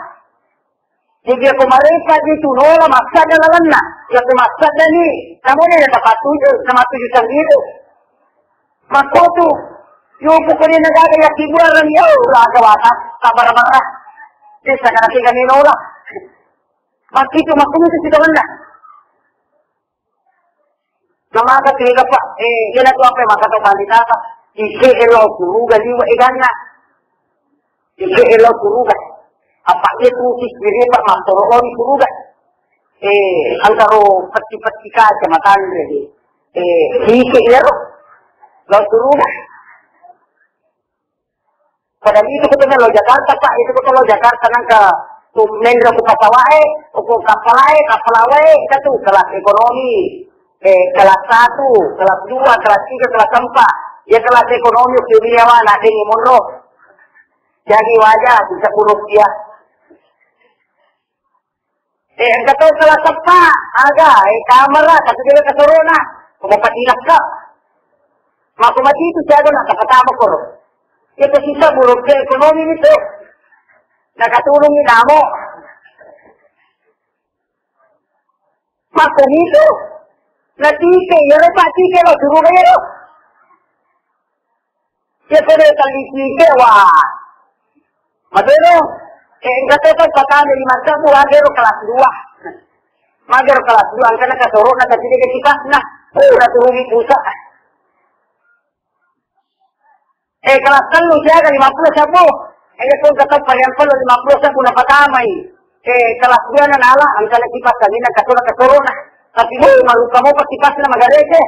Jadi, aku marepa di tu nola makkada lalenna. Ya, aku makkada ni. Kamu ni ada patuju, sama tuju sendiri. Makko tu. Yo, pokoknya negara ya, tibuaran ya, ulah ada wata, kabar-kabar. Desa kana tiga ni nola. Makkitu, makko itu kita mana? Namaka tega, Pak? Eh, iya na tu apa maka to pandita, Pak? Ike elo suruga liwa eganna. Ike elo suruga. Apa iya tu siswiri, Pak, mattoro lo di suruga? Eh, angkaro peti-peti kaca matanre. Eh, ike elo lo suruga. Padahal itu kita lo Jakarta, Pak, itu kita lo Jakarta nangka tu menro ku pasawae, ku kapalae, kapalawae, itu kelas ekonomi, eh, kelas satu, kelas dua, kelas tiga, kelas empat. Ya, kelas ekonomi, kimia, wah, nanti monro. Jadi wajah, bisa buruk dia. Eh, engka to kelas seppa, aga, eh, kamera, tapi dia kesorona, mau patilakka. Mako mati itu jago nak pertama koro. Itu sisa buruk ke ekonomi itu. Nak katulung ni namo. Mako itu. Nanti ke, ya lepas tiket lo, suruh aja lo. Iya, pada talitike, wah. Madero, eh, engka to kan patama lima sebbu, agero kelas dua. Magero kelas dua, angkana kasorona, tapi dia kecil kelas, nah, udah turun di pusat. Eh, kelas telu siaga lima puluh sebbu. Eh, iya, kau kata paling perlu lima puluh sebbu na patamai. Eh, kelas dua na nala, angkana kipas tadi na kasoro kasorona. Tapi mau malu kamu pas kipas na magareke.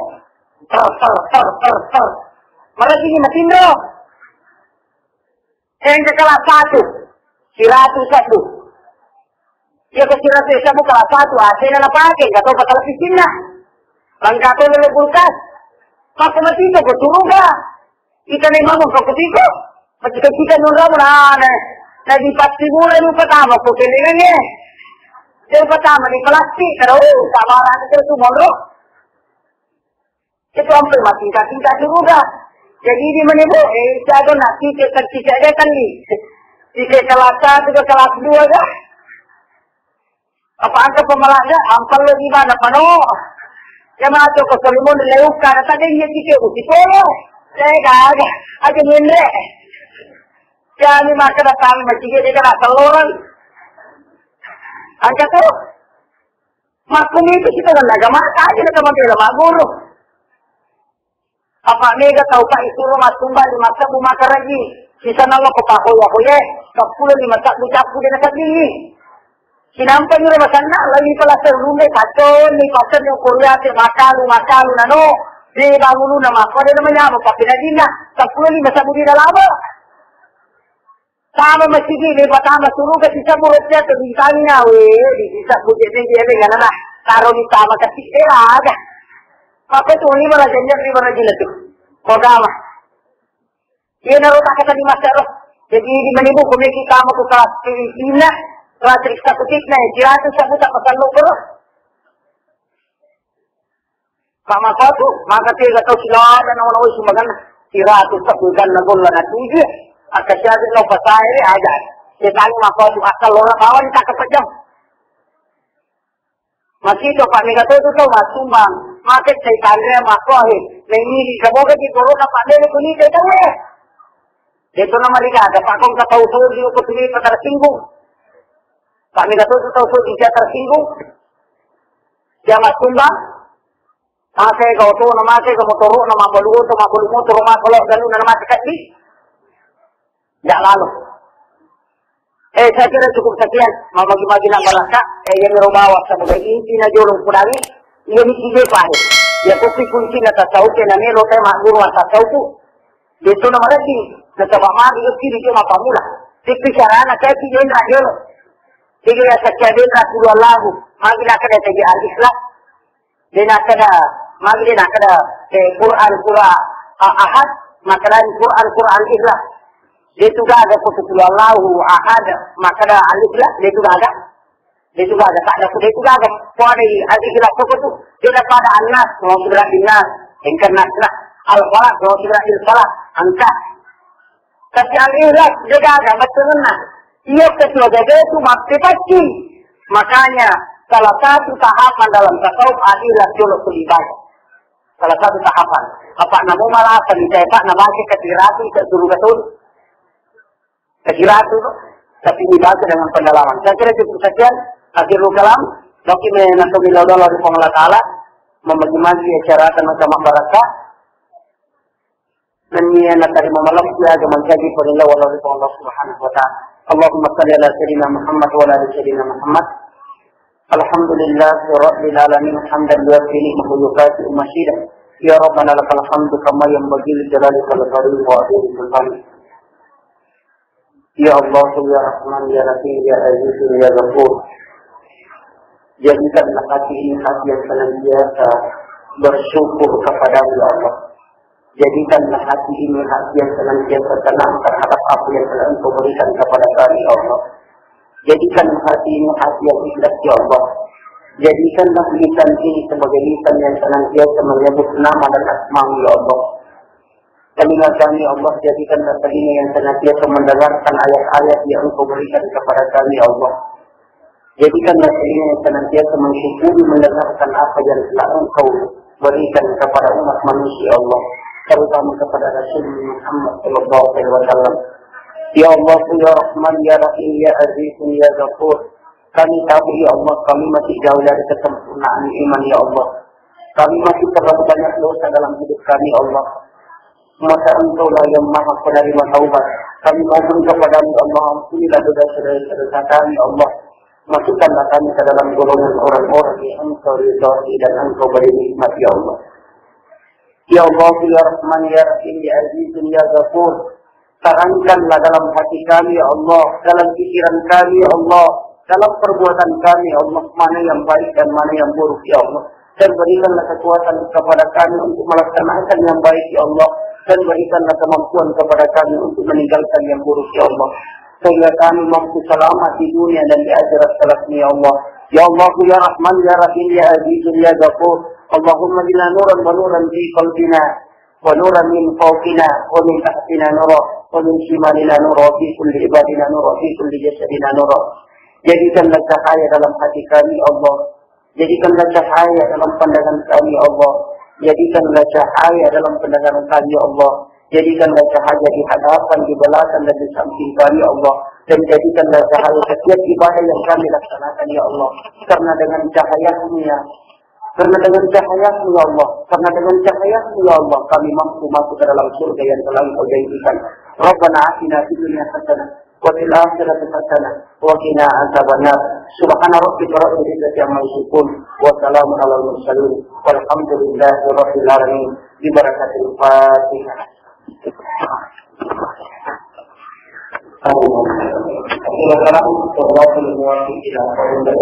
Ter, ter, ter, ter, ter. Marasini matinro. Engka kelas satu, siratu sebbu. Iya ko siratu sebbu kelas satu, A C na napake, engka to patala pisinna. Langka to lele kulkas. Maka mati to ko suruga. Ita ni mamang ko kutiko. Mati ko kita nunramu na, na, na di pasti mula lupa tama ko kelingannya. Dia pertama di plastik, terus sama nanti terus monro. Itu hampir mah tingkat-tingkat juga. Jadi di mana bu? Eh, siapa nak tiket tertiket dia kan ni. Tiket kelas satu ke kelas dua dah. Apa angka pemerada? Ampel lo di mana pano? Ya mana tu ke Solomon leuka, ada tadi dia tiket uti polo. Saya dah ada. Aja mendre. Jadi maka datang masjid dia kena teloran. Angka tu. Makkumitu kita kan agama aja kita mabela maguru. Apa mega tau ka isuro massumbang lima sebbu maka ragi. Sisana lo ko pahoya-hoya, seppulo lima sebbu cappu de naseddingi. Sinampa ni masanna, lagi pala serumbe, pacon ni, pacon ni, kuriate, makalu, makalu, nano, de bangulu na mako, de namanya apa, papinadina, seppulo lima sebbu di dalam. Sama masigi, de patama suruga, sisa buruknya, tu ditanya, we, di sisa bujek ni, dia dengan anak, taruh di tama kasih, de ada. Apa tu, ni malah janjak, ni malah gila tu. Kodama. Iyanaro takkata di makkero. Jadi, di manibu, kumiki tama ku kelas tiga, kelas eksekutifna, ya, siratu sebbu tak pasal lo, bro. Pak Makotu, maka tiga tau silada na wala wai sumbangan, siratu sebbu kan na golla na tuju, akka siaga lo pasae, aja. Setani Makotu, akal lo na bawang tak kepejam. Masito, Pak, mega to tu tau massumbang. Make cai tanre makko he. Memili kaboga di corona, Pak, dele kuni te tau e. Deto na mariga ada, Pak, kong katau sodi ko tuli tersinggung. Pak, mega to tu tau sodi dia tersinggung. Dia massumbang. Make ka oto na, make ka motoro na, mabalu oto, mabalu motoro, mabalu galu na, make kaddi. Tidak lalu. Eh, saya kira cukup sekian. Mabagi-bagi nak balaka. Eh, yang merubah sebagai inti na jolong kudangi. Iya miki je pahe. Ya kopi kunci na tasawuf, na melo teh mak guru tasawuf. Itu nama lagi. Na coba magi yo kiri cuma pamula. Tapi carana saya kiri na jolong. Tiga ya sekian, dia kudu Allahu. Magi nak kena jadi al-Islam. De nakkeda, magi de nakkeda, eh, Quran sura, a-, Ahad, makkedani Quran, Quran Ikhlas. De tu gaga ko tu Qul Allahu Ahad, makkeda Al-Ikhlas, de tu gaga. De tu gaga, tak ada tu, de tu gaga. Ko ada Al-Ikhlas ko tu, de pada An-Nas, mau segera An-Nas, engka Nas lah. Al-Falaq, mau segera Al-Falaq, angka. Tapi al-ikhlas de gaga bettuanna. Iya ketua gaga itu mappepacci. Makanya salah satu tahapan dalam tasawuf al-ikhlas dulu ku ibadah. Salah satu tahapan. Apa namo malah apa nih, saya Pak, nama aja kasiratu, saya suruh betul. Kasiratu, tapi dibaca dengan pendalaman. Saya kira cukup sekian. Akhirul kalam. Bagi menantu bila Allah di Allah Ta'ala membagi-bagi acara tentang sama barakah. Nennia natarima malempu aga mancaji parellau lao ri Puang Allah Subhanahu wa Ta'ala. Allahumma salli ala Sayyidina Muhammad wa ala ali Sayyidina Muhammad. Alhamdulillahi Rabbil Alamin, hamdan yuwafi ni'mahu yukafi'u mazidah. Ya Rabbana lakal hamdu kama yanbaghi li jalalika wal karami wa adhimi sultanik. Ya Allah, ya Rahman, ya Rahim, ya Aziz, ya Ghafur. Jadikanlah hati ini hati yang senantiasa bersyukur kepada-Mu, ya Allah. Jadikanlah hati ini hati yang senantiasa tenang terhadap apa yang telah Engkau berikan kepada kami, ya Allah. Jadikanlah hati ini hati yang ikhlas, ya Allah. Jadikanlah lisan ini sebagai lisan yang senantiasa menyebut nama dan asma-Mu, ya Allah. Telinga kami, ya Allah, jadikanlah telinga yang senantiasa mendengarkan ayat-ayat yang Engkau berikan kepada kami, ya Allah. Jadikanlah telinga yang senantiasa mensyukuri mendengarkan apa yang telah Engkau berikan kepada umat manusia, ya Allah, terutama kepada Rasul Muhammad sallallahu alaihi wasallam. Ya Allah, ya Rahman, ya Rahim, ya Aziz, ya Ghafur, kami tahu, ya Allah, kami masih jauh dari kesempurnaan iman, ya Allah. Kami masih terlalu banyak dosa dalam hidup kami, ya Allah. Maka Engkaulah yang Maha Penerima Taubat. Kami mohon kepada-Mu, ya Allah, ampunilah dosa-dosa kami, ya Allah. Masukkanlah kami ke dalam golongan orang-orang yang Engkau ridhoi dan Engkau beri nikmat, ya Allah. Ya Allah, ya Rahman, ya Rahim, ya Aziz, ya Ghafur. Terangkanlah dalam hati kami, ya Allah, dalam pikiran kami, ya Allah, dalam perbuatan kami, ya Allah, mana yang baik dan mana yang buruk, ya Allah. Dan berikanlah kekuatan kepada kami untuk melaksanakan yang baik, ya Allah, dan berikanlah kemampuan kepada kami untuk meninggalkan yang buruk, ya Allah, sehingga kami mampu selamat di dunia dan di akhirat kelak, ya Allah. Ya Allah, ya Rahman, ya Rahim, ya Aziz, ya Ghafur. Allahumma jina nuran wa nuran fi qalbina, wa nuran min fawqina, wa min tahtina nura, wa min shimalina nura, fi kulli ibadina nura, fi kulli jasadina nura. Jadikanlah cahaya dalam hati kami, ya Allah. Jadikanlah cahaya dalam pandangan kami, ya Allah. Jadikanlah cahaya dalam pandangan kami, ya Allah. Jadikanlah cahaya di hadapan, di belakang, dan di samping kami, ya Allah. Dan jadikanlah cahaya setiap ibadah yang kami laksanakan, ya Allah. Karena dengan cahayamu, ya karena dengan cahayamu, ya Allah, karena dengan cahayamu, ya Allah, kami mampu masuk ke dalam surga yang telah Engkau janjikan. Rabbana atina fid dunya hasanah wa fil akhirati hasanah wa qina adzabannar. Subhana rabbika rabbil izzati amma yasifun wa salamun alal mursalin walhamdulillahi rabbil alamin. Bi barakatil Fatihah. Assalamualaikum warahmatullahi wabarakatuh.